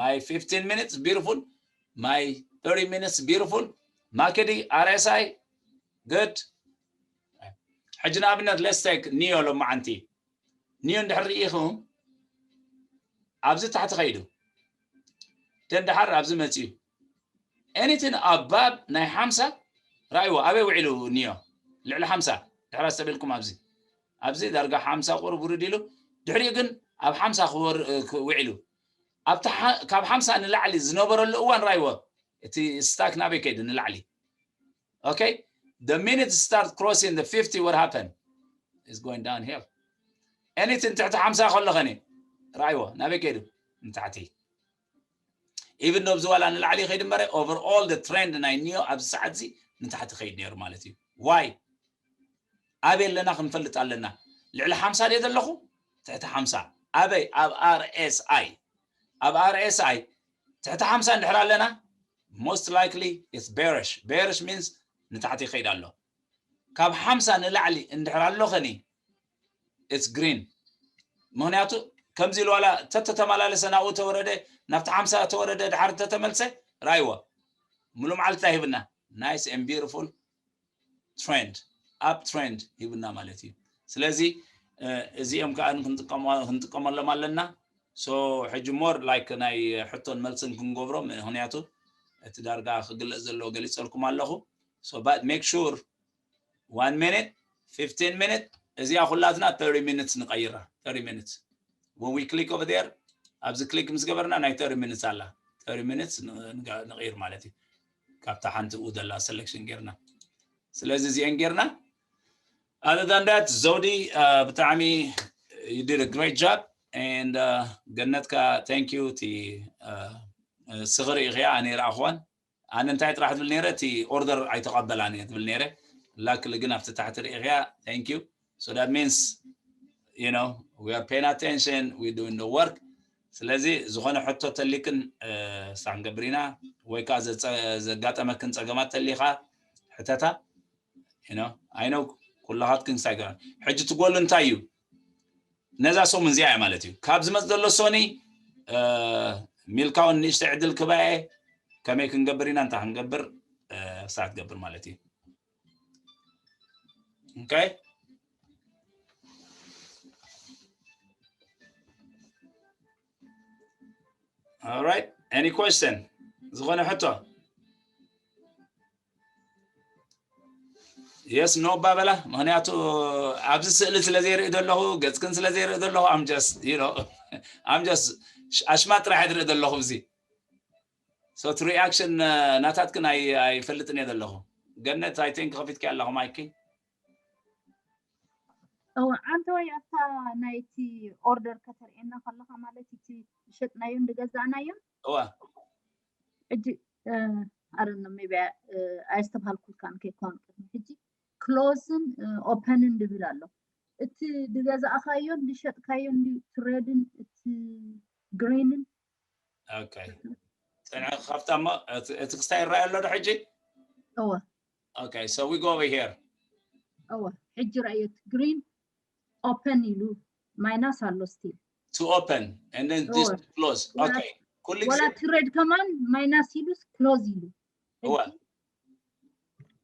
my fifteen minutes beautiful, my thirty minutes beautiful። ማክዲ፣ RSI good። ሕጂ ንኣብነት let's take ኒዮ ሎማዓንቲ። ኒዮ እንድሕር ርኢኹም ኣብዚ ታሕቲ ከይዱ ደን ደሓር ኣብዚ መፅዩ anything above ናይ ሓምሳ ራእይዎ ኣበይ ውዒሉ ኒዮ ልዕሊ ሓምሳ ድሕር ኣስተብልኩም ኣብዚ ኣብዚ ዳርጋ ሓምሳ ቁሩብ ውርድ ኢሉ ድሕሪኡ ግን ኣብ ሓምሳ ክወር ውዒሉ ኣብቲ ካብ ሓምሳ ንላዕሊ ዝነበረሉ እዋን ራእይዎ እቲ stock ናበይ ከይዱ ንላዕሊ። Okay? The minute start crossing the fifty, what happened? It's going downhill. Anything ትሕቲ ሓምሳ ከሎ ኸኒ ራእይዎ ናበይ ከይዱ ንታሕቲ። Even though እዚ ዋላ ንላዕሊ ይኸይድ እምበረ overall the trend ናይ ኒዮ ኣብዚ ሰዓት እዚ ንታሕቲ ኸይድ ነይሩ ማለት እዩ። Why? ኣበይ ኣለና ክንፈልጥ ኣለና። ልዕሊ ሓምሳ ድየ ዘለኹ? ትሕቲ ሓምሳ። ኣበይ? ኣብ RSI። ኣብ RSI ትሕቲ ሓምሳ እንድሕር ኣለና most likely it's bearish. Bearish means ንታሕቲ ይኸይድ ኣሎ። ካብ ሓምሳ ንላዕሊ እንድሕር ኣሎ ኸኒ it's green። ምክንያቱ ከምዚ ኢሉ ዋላ ተተተመላለሰ ናብኡ ተወረደ ናብቲ ሓምሳ ተወረደ ድሓር እንተተመልሰ ራእይዎ ሙሉ መዓልቲ እንታይ ሂብና nice and beautiful trend, up trend ሂብና ማለት እዩ። ስለዚ እዚኦም ከዓ ክንጥቀመሎም ኣለና። So ሕጂ more like ናይ ሕቶን መልስን ክንገብሮ ምክንያቱ እቲ ዳርጋ ክግለፅ ዘለዎ ገሊፀልኩም ኣለኹ። So but make sure one minute, fifteen minute እዚኣ ኩላትና thirty minutes ንቀይራ። Thirty minutes when we click over there ኣብዚ click ምስ ገበርና ናይ thirty minutes ኣላ። thirty minutes ንቕይር ማለት እዩ። ካብታ ሓንቲ ኡ ዘላ selection ጌርና፣ ስለዚ እዚአን ጌርና። Other than that ዘውዲ፣ uh, ብጣዕሚ you did a great job and uh, ገነትካ thank you። እቲ uh, ስኽሪ ኢኽያ ኣነ ይረኣኽዋን ኣነ እንታይ ጥራሕ ትብል ነይረ፣ እቲ order ኣይተቐበላን እየ ትብል ነይረ። Luckily ግን ኣብቲ ታሕቲ ርኢኽያ thank you። So that means you know we are paying attention, we doing the work። ስለዚ ዝኾነ ሕቶ ተሊክን ሳዕ ክንገብር ኢና፣ ወይ ከዓ ዘጋጠመክን ፀገማት ተሊኻ ሕተታ። I know ኩላኻትክን ሳይገራ ሕጂ ትጎሉ እንታይ እዩ? ነዛ ሰሙን እዚኣ እያ ማለት እዩ። ካብ ዝመፅ ዘሎ ሶኒ ሚልካውን ንእሽተ ዕድል ክባኤ ከመይ ክንገብር ኢና እንታይ ክንገብር ሳዕ ትገብር ማለት እዩ። Okay. All right. Any question? ዝኾነ ሕቶ? Yes, no ባበላ። ምክንያቱ ኣብዚ ስእሊ ስለ ዘይርኢ ዘለኹ፣ ገጽክን ስለ ዘይርኢ ዘለኹ፣ I'm just, you know, I'm just ኣሽማት ጥራሕ ዝርኢ ዘለኹ እዚ። So እቲ reaction ናታትክን ኣይፈልጥን እየ ዘለኹ። ገነት፣ I think ከፊትኪ ኣለኹ ማይኪ። እወ፣ ኣንተ ወይ ኣብታ ናይቲ order ከተርእየና ከለኻ ማለት እቲ ዝሸጥናዮን ዝገዛእናዮን እዋ ሕጂ ኣረነ maybe ኣየስተብሃልኩልካን ከይኮን ቅድሚ ሕጂ close ን open ን ዝብል ኣሎ። እቲ ዝገዛእካዮን ዝሸጥካዮን trade ን እቲ green ን Okay። ፅንሐ ክኸፍታ እሞ እቲ ክስታይ ይረኣይ ኣሎ ዶ ሕጂ? እወ Okay, so we go over here. እወ ሕጂ ረኣዮ፣ green open ኢሉ minus ኣሎ still To open and then this close. Okay. ኩሉ ወላ ግዜ trade ከማን minus ኢሉ close ኢሉ እወ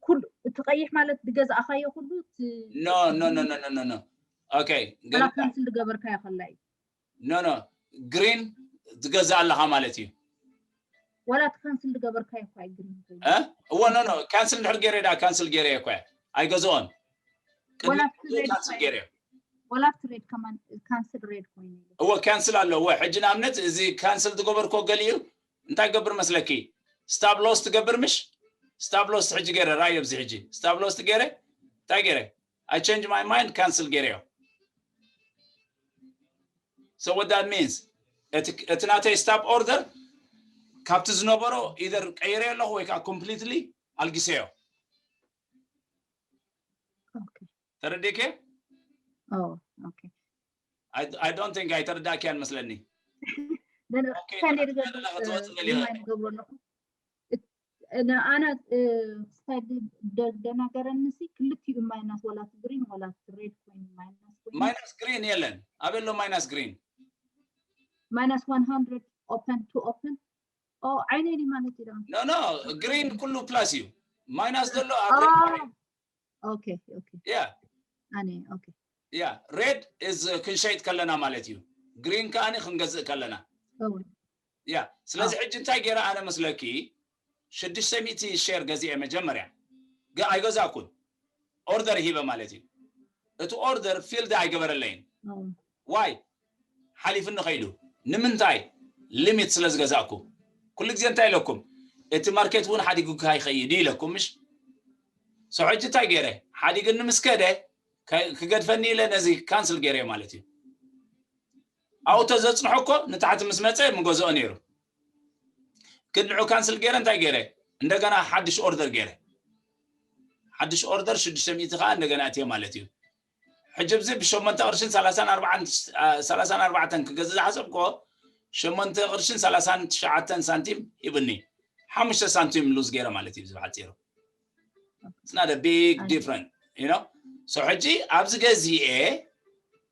ኩሉ እቲ ቀይሕ ማለት ዝገዛእካዮ ኩሉ no no no no no no no okay ወላ cancel ዝገበርካዮ ከላ እዩ no no green ትገዝእ ኣለኻ ማለት እዩ። ወላ እቲ cancel ዝገበርካዮ እኳ እዩ green ኮይኑ እ እወ no no cancel እንድሕር ገይረ ዳ cancel ገይረ እኮ ኣይገዝኦን። ወላ ቅድሚ cancel ገይረ ወላ trade ከማን cancel red ኮይኑ እዩ። እወ cancel ኣሎ። እወ ሕጂ ንኣብነት እዚ cancel ዝገበርኮ ገሊኡ እንታይ ገብር መስለኪ? Stop loss ትገብር ምሽ? Stop loss ሕጂ ገይረ ራዮ ኣብዚ ሕጂ stop loss ገይረ እንታይ ገይረ? I change my mind cancel ገይረዮ። So what that means እቲ ናተይ stop order ካብቲ ዝነበሮ either ቀይረ ኣለኹ ወይ ከዓ completely ኣልጊሰዮ። Okay. ተረዲከ? Oh, okay. I, I don't think ኣይተረዳእክያን መስለኒ። Then Okay, ከመይ ተረዲኣ ዘለኻ ትወጽእ ገሊኻ። ሪማይንድ ገብሮ ኣለኹ። ኣነ ክስታይ ደናገረኒ ሲ ክልቲኡ ማይናስ ወላ እቲ ግሪን ወላ እቲ ሬድ ኮይኑ ማይናስ ኮይኑ ማይናስ ግሪን የለን። ኣበሎ ማይናስ ግሪን? ማይናስ one hundred open to open ኦ ዓይነይ ዲ ማለት እዩ ደሞ No no ግሪን ኩሉ ፕላስ እዩ። ማይናስ ዘሎ ኣብ ሬድ ማለት እዩ። ኦኬ ኦኬ Yeah. ኣነ ኦኬ Yeah, red is ክንሸይጥ ከለና ማለት እዩ። ግሪን ከኣኒ ክንገዝእ ከለና። እወ Yeah, ስለዚ ሕጂ እንታይ ገይረ ኣነ መስለኪ ሽዱሽተ ሚእቲ ሼር ገዚኤ መጀመርያ ግን ኣይገዛእኩን። ኦርደር ሂበ ማለት እዩ። እቲ ኦርደር ፊልድ ኣይገበረለይን። እወ ዋይ ሓሊፍኒ ከይዱ ንምንታይ? ሊሚት ስለ ዝገዛእኩ። ኩሉ ግዜ እንታይ ኢለኩም? እቲ ማርኬት እውን ሓዲጉካ ይኸይድ እዩ ኢለኩም ምሽ? So ሕጂ እንታይ ገይረ? ሓዲግኒ ምስ ከደ ከ- ክገድፈኒ ኢለ ነዚ ካንስል ገይረ ማለት እዩ። ኣውቶ ዘፅንሖ እኮ ንታሕቲ ምስ መፀ ምገዝኦ ነይሩ። ግን ንዑ ካንስል ገይረ እንታይ ገይረ? እንደገና ሓድሽ ኦርደር ገይረ። ሓድሽ ኦርደር ሽዱሽተ ሚእቲ ከዓ እንደገና እትየ ማለት እዩ። ሕጂ ብዚ ብሸሞንተ ቅርሽን ሰላሳን ኣርባዕተን ክገዝእ ዝሓሰብኮ ሸሞንተ ቅርሽን ሰላሳን ትሽዓተን ሳንቲም ሂብኒ። ሓሙሽተ ሳንቲም ሉዝ ገይረ ማለት እዩ። ብሓፂሩ it's not a big difference, you know? So ሕጂ ኣብዚ ገዚኤ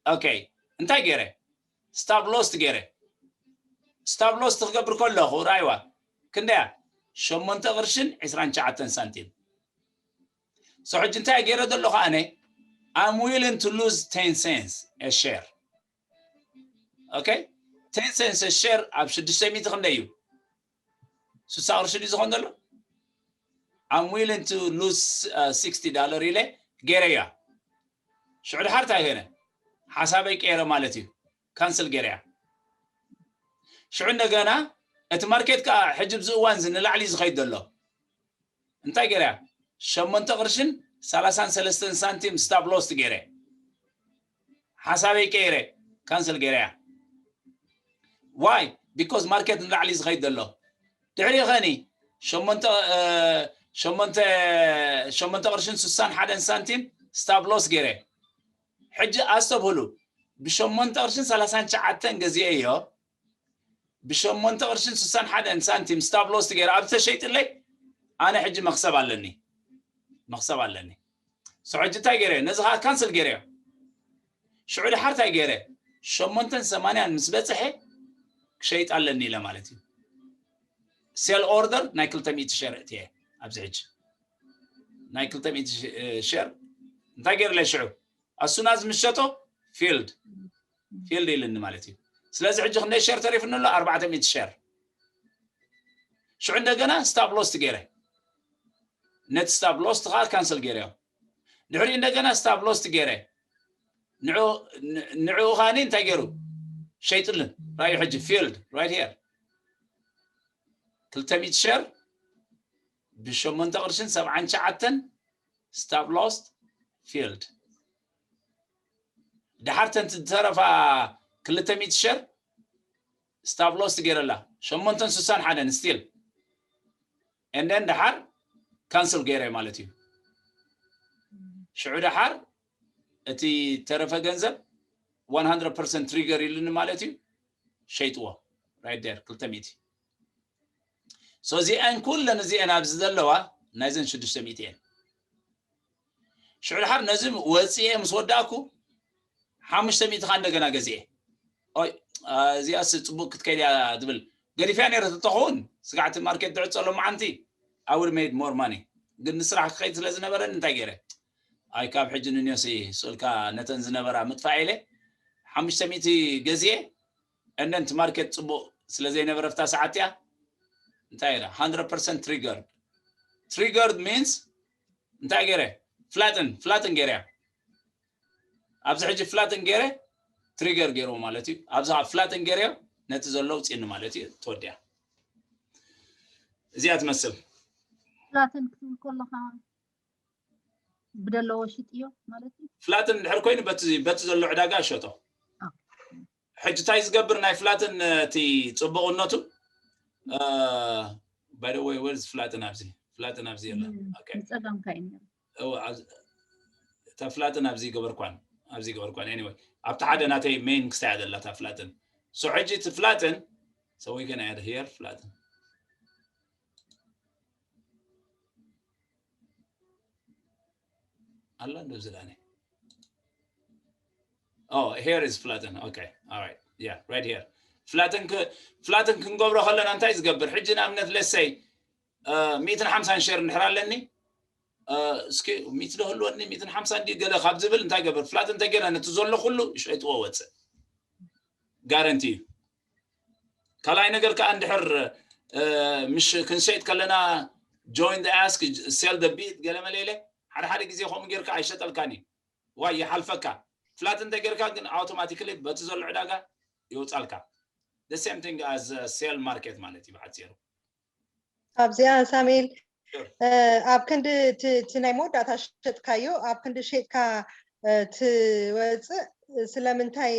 okay እንታይ ገይረ? ስታብ ሎስት ገይረ። ስታብ ሎስት ክገብር ከለኹ ራይዋ ክንደያ? ሸሞንተ ቅርሽን ዕስራን ትሽዓተን ሳንቲም። So ሕጂ እንታይ ገይረ ዘለኹ ኣነ? I'm willing to lose ten cents a share. Okay? Ten cents a share ኣብ ሽዱሽተ ሚእቲ ክንደይ እዩ? ስሳ ቅርሺ ድዩ ዝኾን ዘሎ? I'm willing to lose uh, sixty dollar ኢለ ገይረያ። ሽዑ ድሓር እንታይ ገይረ? ሓሳበይ ቀይረ ማለት እዩ። ካንስል ገይረያ። ሽዑ እንደገና እቲ ማርኬት ከዓ ሕጂ ብዚ እዋን እዚ ንላዕሊ ዝኸይድ ዘሎ እንታይ ገይረ እያ? ሸሞንተ ቅርሽን ሰላሳን ሰለስተን ሳንቲም stop loss ገይረ። ሓሳበይ ቀይረ፣ ካንስል ገይረ እያ። Why? Because ማርኬት ንላዕሊ ዝኸይድ ዘሎ። ድሕሪኡ ኸኒ ሸሞንተ እ፣ ሸሞንተ ሸሞንተ ቅርሽን ስሳን ሓደን ሳንቲም stop loss ገይረ። ሕጂ ኣስተብህሉ፣ ብሸሞንተ ቅርሽን ሰላሳን ትሽዓተን ገዚኤዮ፣ ብሸሞንተ ቅርሽን ስሳን ሓደን ሳንቲም stop loss ገይረ ኣብ ተሸይጥለይ፣ ኣነ ሕጂ መኽሰብ ኣለኒ፣ መኽሰብ ኣለኒ። So ሕጂ እንታይ ገይረ? ነዚ ከዓ ካንስል ገይረዮ። ሽዑ ድሓር እንታይ ገይረ? ሸሞንተን ሰማንያን ምስ በፅሐ ክሸይጥ ኣለኒ ኢለ ማለት እዩ። ሴል ኦርደር ናይ ክልተ ሚእቲ ሸር እትየ ኣብዚ ሕጂ ናይ ክልተ ሚእቲ ሸር እንታይ ገይርለ ሽዑ ኣሱናዝ ምሸጦ ፊልድ ፊልድ ኢልኒ ማለት እዩ። ስለዚ ሕጂ ክንደይ ሸር ተሪፍኒ ኣሎ? ኣርባዕተ ሚእቲ ሸር። ሽዑ እንደገና stop loss ገይረ፣ ነቲ stop loss ከዓ ካንስል ገይረዮ። ድሕሪኡ እንደገና stop loss ገይረ፣ ንዑ ንዑ ኻኒ እንታይ ገይሩ? ሸይጥልን። ራዩ ሕጂ ፊልድ right here ክልተ ሚእቲ ሸር ብሸሞንተ ቅርሽን ሰብዓን ትሽዓተን stop loss ፊልድ። ድሓር ተን ዝተረፋ ክልተ ሚእቲ ሸር stop loss ገይረላ ሸሞንተን ስሳን ሓደን still and then ድሓር ካንስል ገይረ ማለት እዩ። ሽዑ ድሓር እቲ ተረፈ ገንዘብ one hundred percent ትሪገር ኢሉኒ ማለት እዩ። ሸይጥዎ right there ክልተ ሚእቲ። So እዚአን ኩለን እዚአን ኣብዚ ዘለዋ ናይዘን ሽዱሽተ ሚእቲ እየን። ሽዑ ድሓር ነዚ ወፅኤ ምስ ወዳእኩ ሓሙሽተ ሚእቲ ኻ እንደገና ገዚኤ። ኦይ እዚኣስ ፅቡቅ ክትከይድ እያ ትብል ገዲፍያ ነይረ ተተኸውን ስጋዕቲ ማርኬት ድዕፀሎ መዓንቲ I would made more money። ግን ንስራሕ ክኸይድ ስለ ዝነበረን እንታይ ገይረ ኣይ ካብ ሕጂ ንንዮሲ ስእልካ ነተን ዝነበራ ምጥፋእ ኢለ ሓሙሽተ ሚእቲ ገዚኤ። And then ማርኬት ፅቡቅ ስለ ዘይነበረ ፍታ ሰዓት እያ እንታይ ኢለ hundred percent triggered። Triggered means እንታይ ገይረ? ፍላጥን ፍላጥን ገይረ ኣብዚ ሕጂ ፍላጥን ገይረ ትሪገር ገይርዎ ማለት እዩ። ኣብዚ ከዓ ፍላጥን ገይረዮ ነቲ ዘሎ ውፅእኒ ማለት እዩ። ተወዲያ እዚኣ ትመስል። ፍላጥን ክትብል ከለካ ብደለዎ ሽጥዮ ማለት እዩ። ፍላጥን ድሕር ኮይኑ በቲ ዘሎ ዕዳጋ ሸጦ። ሕጂ እንታይ ዝገብር ናይ ፍላጥን እቲ ፅቡቅነቱ by the way where is ፍላጥን ኣብዚ ፍላጥን ኣብዚ የለን። ንፀጋምካ እዩ እታ ፍላጥን ኣብዚ ገበርኳን ኣብዚ ገበርኳን anyway ኣብቲ ሓደ ናተይ main ክስታይ ኣደላ እታ ፍላጥን so ሕጂ እቲ ፍላጥን so we can add here ፍላጥን ኣላ እንዶ ዝላነ oh here is ፍላጥን okay all right yeah right here ፍላጥን ፍላጥን ክንገብሮ ከለና እንታይ ዝገብር ሕጂ ንኣብነት let's say ሚእትን ሓምሳን ሸር እንድሕር ኣለኒ እስኪ ሚእቲ ዶ ህልወኒ ሚእትን ሓምሳን ድዩ ገለ ካብ ዝብል እንታይ ገብር ፍላት እንተገይረ ነቲ ዘሎ ኩሉ ሸይጥዎ ወፅእ ጋረንቲ እዩ ካልኣይ ነገር ከዓ እንድሕር ምሽ ክንሸይጥ ከለና join the ask sell the bid ገለ መለለ ሓደ ሓደ ግዜ ከምኡ ጌርካ ኣይሸጠልካን እዩ ዋይ ይሓልፈካ ፍላት እንተጌርካ ግን automatically በቲ ዘሎ ዕዳጋ ይወፃልካ the same thing as sell market ማለት እዩ ብሓፂሩ ኣብዚኣ ሳሙኤል ኣብ ክንዲ እቲ ናይ መወዳእታ ሸጥካዮ ኣብ ክንዲ ሸጥካ ትወፅእ ስለምንታይ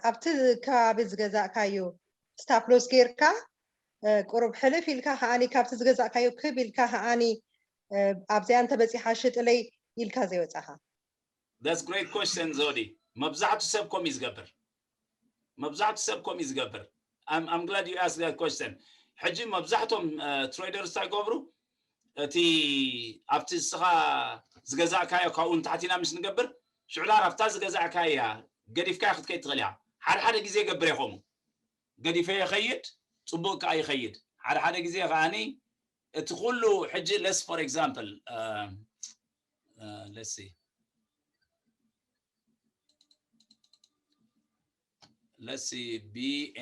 ኣብቲ ከባቢ ዝገዛእካዮ stop loss ጌርካ ቁሩብ ሕልፍ ኢልካ ከዓኒ ካብቲ ዝገዛእካዮ ክብ ኢልካ ከዓኒ ኣብዚኣ እንተበፂሓ ሽጥለይ ኢልካ ዘይወፃኻ That's great question ዞዲ መብዛሕቱ ሰብ ኮም እዩ ዝገብር መብዛሕቱ ሰብ ኮም እዩ ዝገብር I'm glad you asked that question ሕጂ መብዛሕቶም traders እንታይ ይገብሩ እቲ ኣብቲ እስኻ ዝገዛእካዮ ካብኡ ንታሕቲና ምስ ንገብር ሽዑ ዳር ኣብታ ዝገዛእካያ ገዲፍካያ ክትከይድ ትኽእል እያ ሓደ ሓደ ግዜ ገብር ኢኹም ገዲፈ ይኸይድ ፅቡቅ ከዓ ይኸይድ ሓደ ሓደ ግዜ ከዓኒ እቲ ኩሉ ሕጂ let's for example let's see let's see B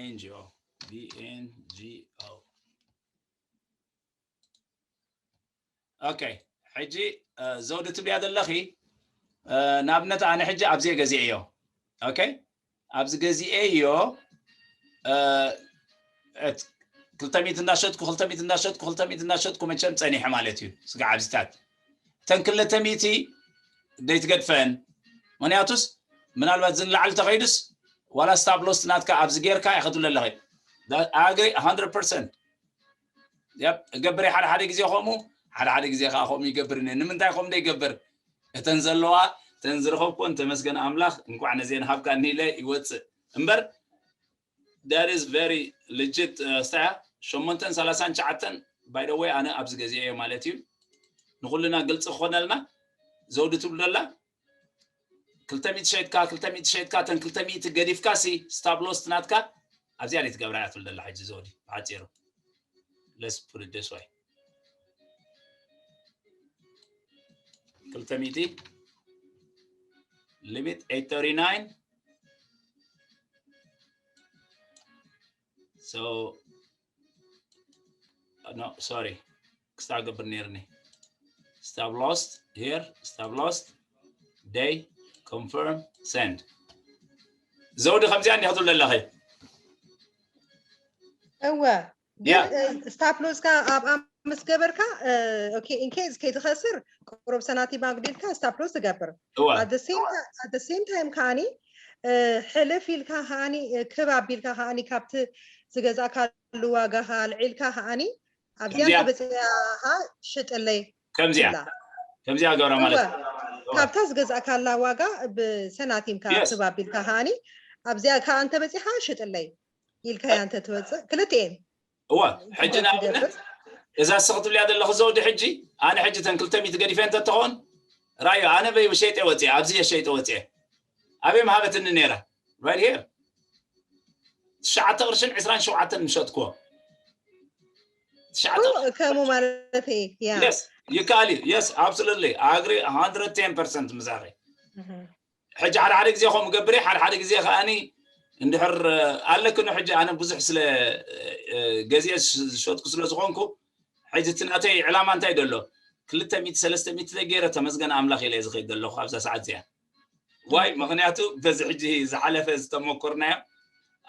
N G O B N G O okay ሕጂ ዘውዲ ትብያ ዘለኺ ንኣብነት ኣነ ሕጂ ኣብዚየ ገዚኤዮ okay ኣብዚ ገዚኤዮ ክልተ ሚእቲ እንዳሸጥኩ ክልተ ሚእቲ እንዳሸጥኩ ክልተ ሚእቲ እንዳሸጥኩ መቸም ጸኒሐ ማለት እዩ። ስጋዕ ኣብዚታት እተን ክልተ ሚእቲ ደይትገድፈን። ምክንያቱስ ምናልባት ዝንላዕሊ ተኸይዱስ ዋላ ስታፕ ሎስ ናትካ ኣብዚ ጌርካ ኢኸ ትብለ ኣለኸ። ኣግሪ። Hundred percent። ያብ እገብር እየ ሓደ ሓደ ግዜ ከምኡ፣ ሓደ ሓደ ግዜ ከዓ ከምኡ ይገብር እየ። ንምንታይ ከምኡ ዘይገብር? እተን ዘለዋ እተን ዝረኸብኩን ተመስገን ኣምላኽ እንኳዕ ነዚአን ሃብካኒ ኢለ ይወፅእ እምበር። That is very legit። ስታያ ሸሞንተን ሰላሳን ትሽዓተን። By the way ኣነ ኣብዚ ገዚአ እየ ማለት እዩ። ንኩልና ግልፂ ክኾነልና ዘውዲ ትብሉ ደላ ክልተ ሚእቲ ሸይጥካ ክልተ ሚእቲ ሸይጥካ እተን ክልተ ሚእቲ ገዲፍካ ሲ ስታፕ ሎስ ናትካ ኣብዚኣ ደይ ትገብራ እያ ትብል ደላ ሕጂ ዘውዲ ብሓፂሩ። Let's put it this way። ክልተ ሚእቲ limit eight thirty-nine። So no, sorry። ክስታ ገብር ነይርኒ። Stop loss here, stop loss። Day confirm send። ዘውዲ ከምዚኣ እንዲኻ ትብል ኣለኺ። እወ። ያ ግን ስታፕ ሎስካ ኣብኣ ምስ ገበርካ፣ okay፣ in case ከይትኸስር ቁሩብ ሰናቲም ኣጉዲልካ ስታፕ ሎስ ትገብር። እወ At the same time ከዓኒ ሕልፍ ኢልካ ከዓኒ ክብ ኣቢልካ ከዓኒ ካብቲ ዝገዛእካሉ ዋጋ ኣልዒልካ ከዓኒ ኣብዚኣ ከምዚኣ ተበፂኣ ሽጥለይ ከምዚኣ ትብላ። ከምዚኣ ገብራ ማለት እወ። ካብታ ዝገዛእካላ ዋጋ ብሰናቲምካ Yes። ክብ ኣቢልካ ከዓኒ ኣብዚኣ ከዓ እንተበፂኻ ሽጥለይ ኢልካያ እንተትወፅእ ክልቲኤን እወ። ሕጂ ንኣብነት ትገብር። እዛ ስኽ ትብልያ ዘለኹ ዘውዲ ሕጂ ኣነ ሕጂ ተን ክልተ ሚእቲ ገዲፈ እንተትኸውን ራዮ ኣነ በይ ሸይጠ ወፅየ ኣብዚ የሸይጠ ወፅየ ኣበይ ምሃበትኒ ነይራ። Right here ትሽዓተ ቅርሽን ዕስራን ሸውዓተን ምሸጥክዎ። ትሽዓተ ከምኡ ማለት እየ። ያ። Yes ይከኣል እዩ። Yes absolutely agree one hundred ten percent ምሳኺ። እህ። ሕጂ ሓደ ሓደ ግዜ ከምኡ ገብር እየ፣ ሓደ ሓደ ግዜ ከዓኒ እንድሕር ኣለክኖ ሕጂ ኣነ ብዙሕ ስለ ገዚአ ዝሸጥኩ ስለ ዝኾንኩ ሕጂ እቲ ናተይ ዕላማ እንታይ ደሎ ክልተ ሚእቲ ሰለስተ ሚእቲ ገይረ ተመስገን ኣምላኽ ኢለ ዝኸይድ ዘለኹ ኣብዛ ሰዓት እዚኣ። ዋይ ምክንያቱ በዚ ሕጂ ዝሓለፈ ዝተመኮርናዮ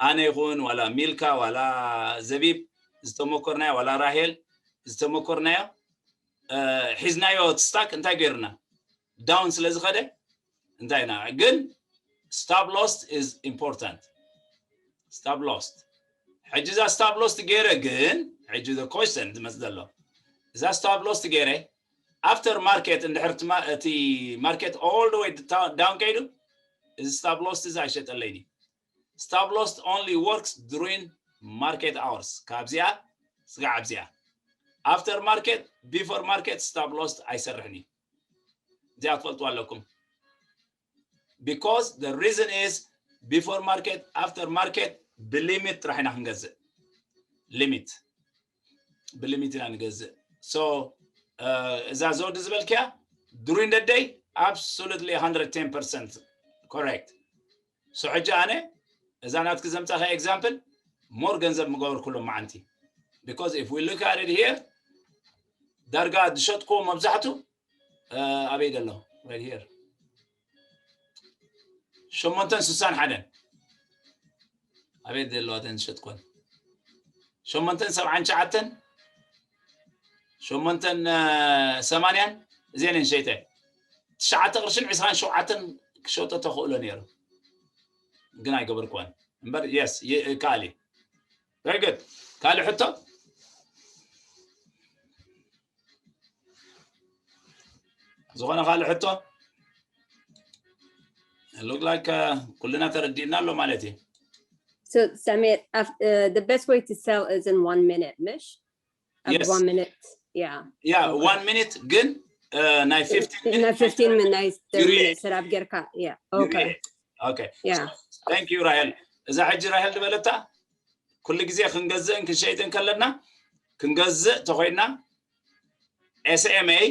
ኣነ ይኹን ዋላ ሚልካ ዋላ ዘቢብ ዝተመኮርናዮ ዋላ ራሄል ዝተመኮርናዮ ሒዝናዮ ስታክ እንታይ ገይርና ዳውን ስለ ዝኸደ እንታይ ኢና ግን stop loss is important። Stop loss ሕጂ እዛ stop loss ገይረ ግን ሕጂ question ዝመፅ ዘሎ እዛ stop loss ገይረ after market እንድሕር እቲ market all the way down ከይዱ እዚ stop loss እዚ ኣይሸጠለይን እዩ። Stop loss only works during market hours ካብዚኣ ስጋዕ ኣብዚኣ after market before market stop loss ኣይሰርሕን እዩ። እዚኣ ትፈልጥዋ ኣለኩም። Because the reason is before market after market ብሊሚት ጥራሕ ኢና ክንገዝእ። ሊሚት ብሊሚት ኢና ንገዝእ። So እዛ ዘውዲ ዝበልክያ during the day absolutely one hundred ten percent correct። So ሕጂ ኣነ እዛ ናትኪ ዘምፃኸ example more ገንዘብ ምገበርኩሎም መዓንቲ። Because if we look at it here ዳርጋ ዝሸጥኩዎ መብዛሕቱ ኣበይ ዘሎ right here ሸሞንተን ስሳን ሓደን ኣበይ ዘለዋ ተን ዝሸጥኮን ሸሞንተን ሰብዓን ትሽዓተን ሸሞንተን ሰማንያን እዚአን እየን ሸይጠ ትሽዓተ ቅርሽን ዕስራን ሸውዓተን ክሸጦ ተኽእሎ ነይሩ ግን ኣይገበርክዋን እምበር yes ይከኣል እዩ። Very good። ካልእ ሕቶ ዝኾነ ካልእ ሕቶ look like ኩልና ተረዲእና ኣሎ ማለት እዩ። So Samir, the best way to sell is in one minute, ምሽ? At one minute, yeah. Yeah, one minute ግን ናይ fifteen ናይ fifteen minutes ናይ thirty minutes ስራብ ጌርካ yeah okay okay yeah thank you ራሄል። እዛ ሕጂ ራሄል ዝበለታ ኩሉ ግዜ ክንገዝእን ክንሸይጥን ከለና ክንገዝእ ተኮይና S M A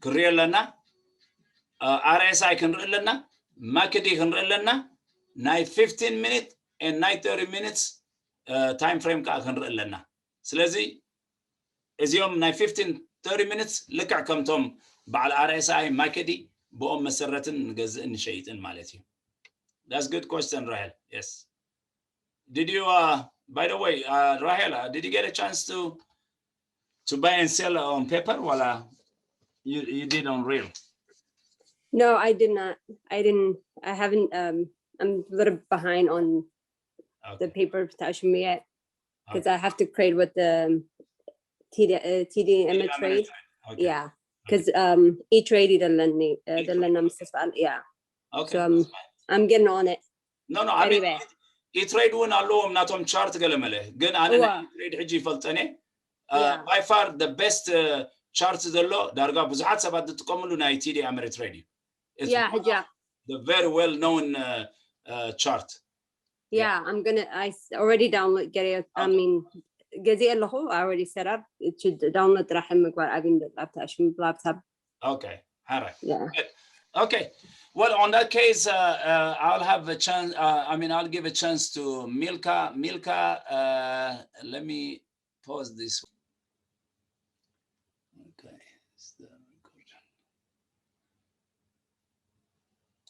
ክንርኢ ኣለና፣ R S I ክንርኢ ኣለና፣ ማክዲ ክንርኢ ኣለና። ናይ fifteen minute and ናይ thirty minutes time frame ከዓ ክንርኢ ኣለና። ስለዚ እዚኦም ናይ fifteen thirty minutes ልክዕ ከምቶም በዓል R S I ማክዲ ብኦም መሰረትን ንገዝእን ንሸይጥን ማለት እዩ። That's good question ራሄል። Yes. Did you uh, By the way, uh, Rahel, uh, did you get a chance to to buy and sell on paper? Well, uh, you you did on real. No, I did not. I didn't. I haven't. Um, I'm a little behind on the Okay. paper ተኣሽሙ yet because I have to trade with the um, T D, uh, T D M trade. Okay. Yeah, because um, E-Trade ይደለኒ uh, ደለና ምስተስፋል yeah. Okay. So um, That's fine. I'm getting on it. No, no. I mean, Anyway. E-Trade እውን ኣለዎም ናቶም chart ገለመለ፣ ግን ኣነ ናይ እዋ። E-Trade ሕጂ ይፈልጠኔ። Yeah. By far the best chart ዘሎ ዳርጋ ብዙሓት ሰባት ዝጥቀምሉ ናይ T D Ameritrade እዩ። It's Yeah, one ሕጂ of the very well known uh, uh, chart. Yeah, I'm gonna. I s- already download. Get it. I Okay. mean, ገዜ ኣለኹ. I already set up. It should download ጥራሕ ምግባር ኣብን laptop laptop. Okay. All right. Yeah. Okay. Well, on that case, uh, uh, I'll have a chance. Uh, I mean, I'll give a chance to Milka. Milka, uh, let me pause this.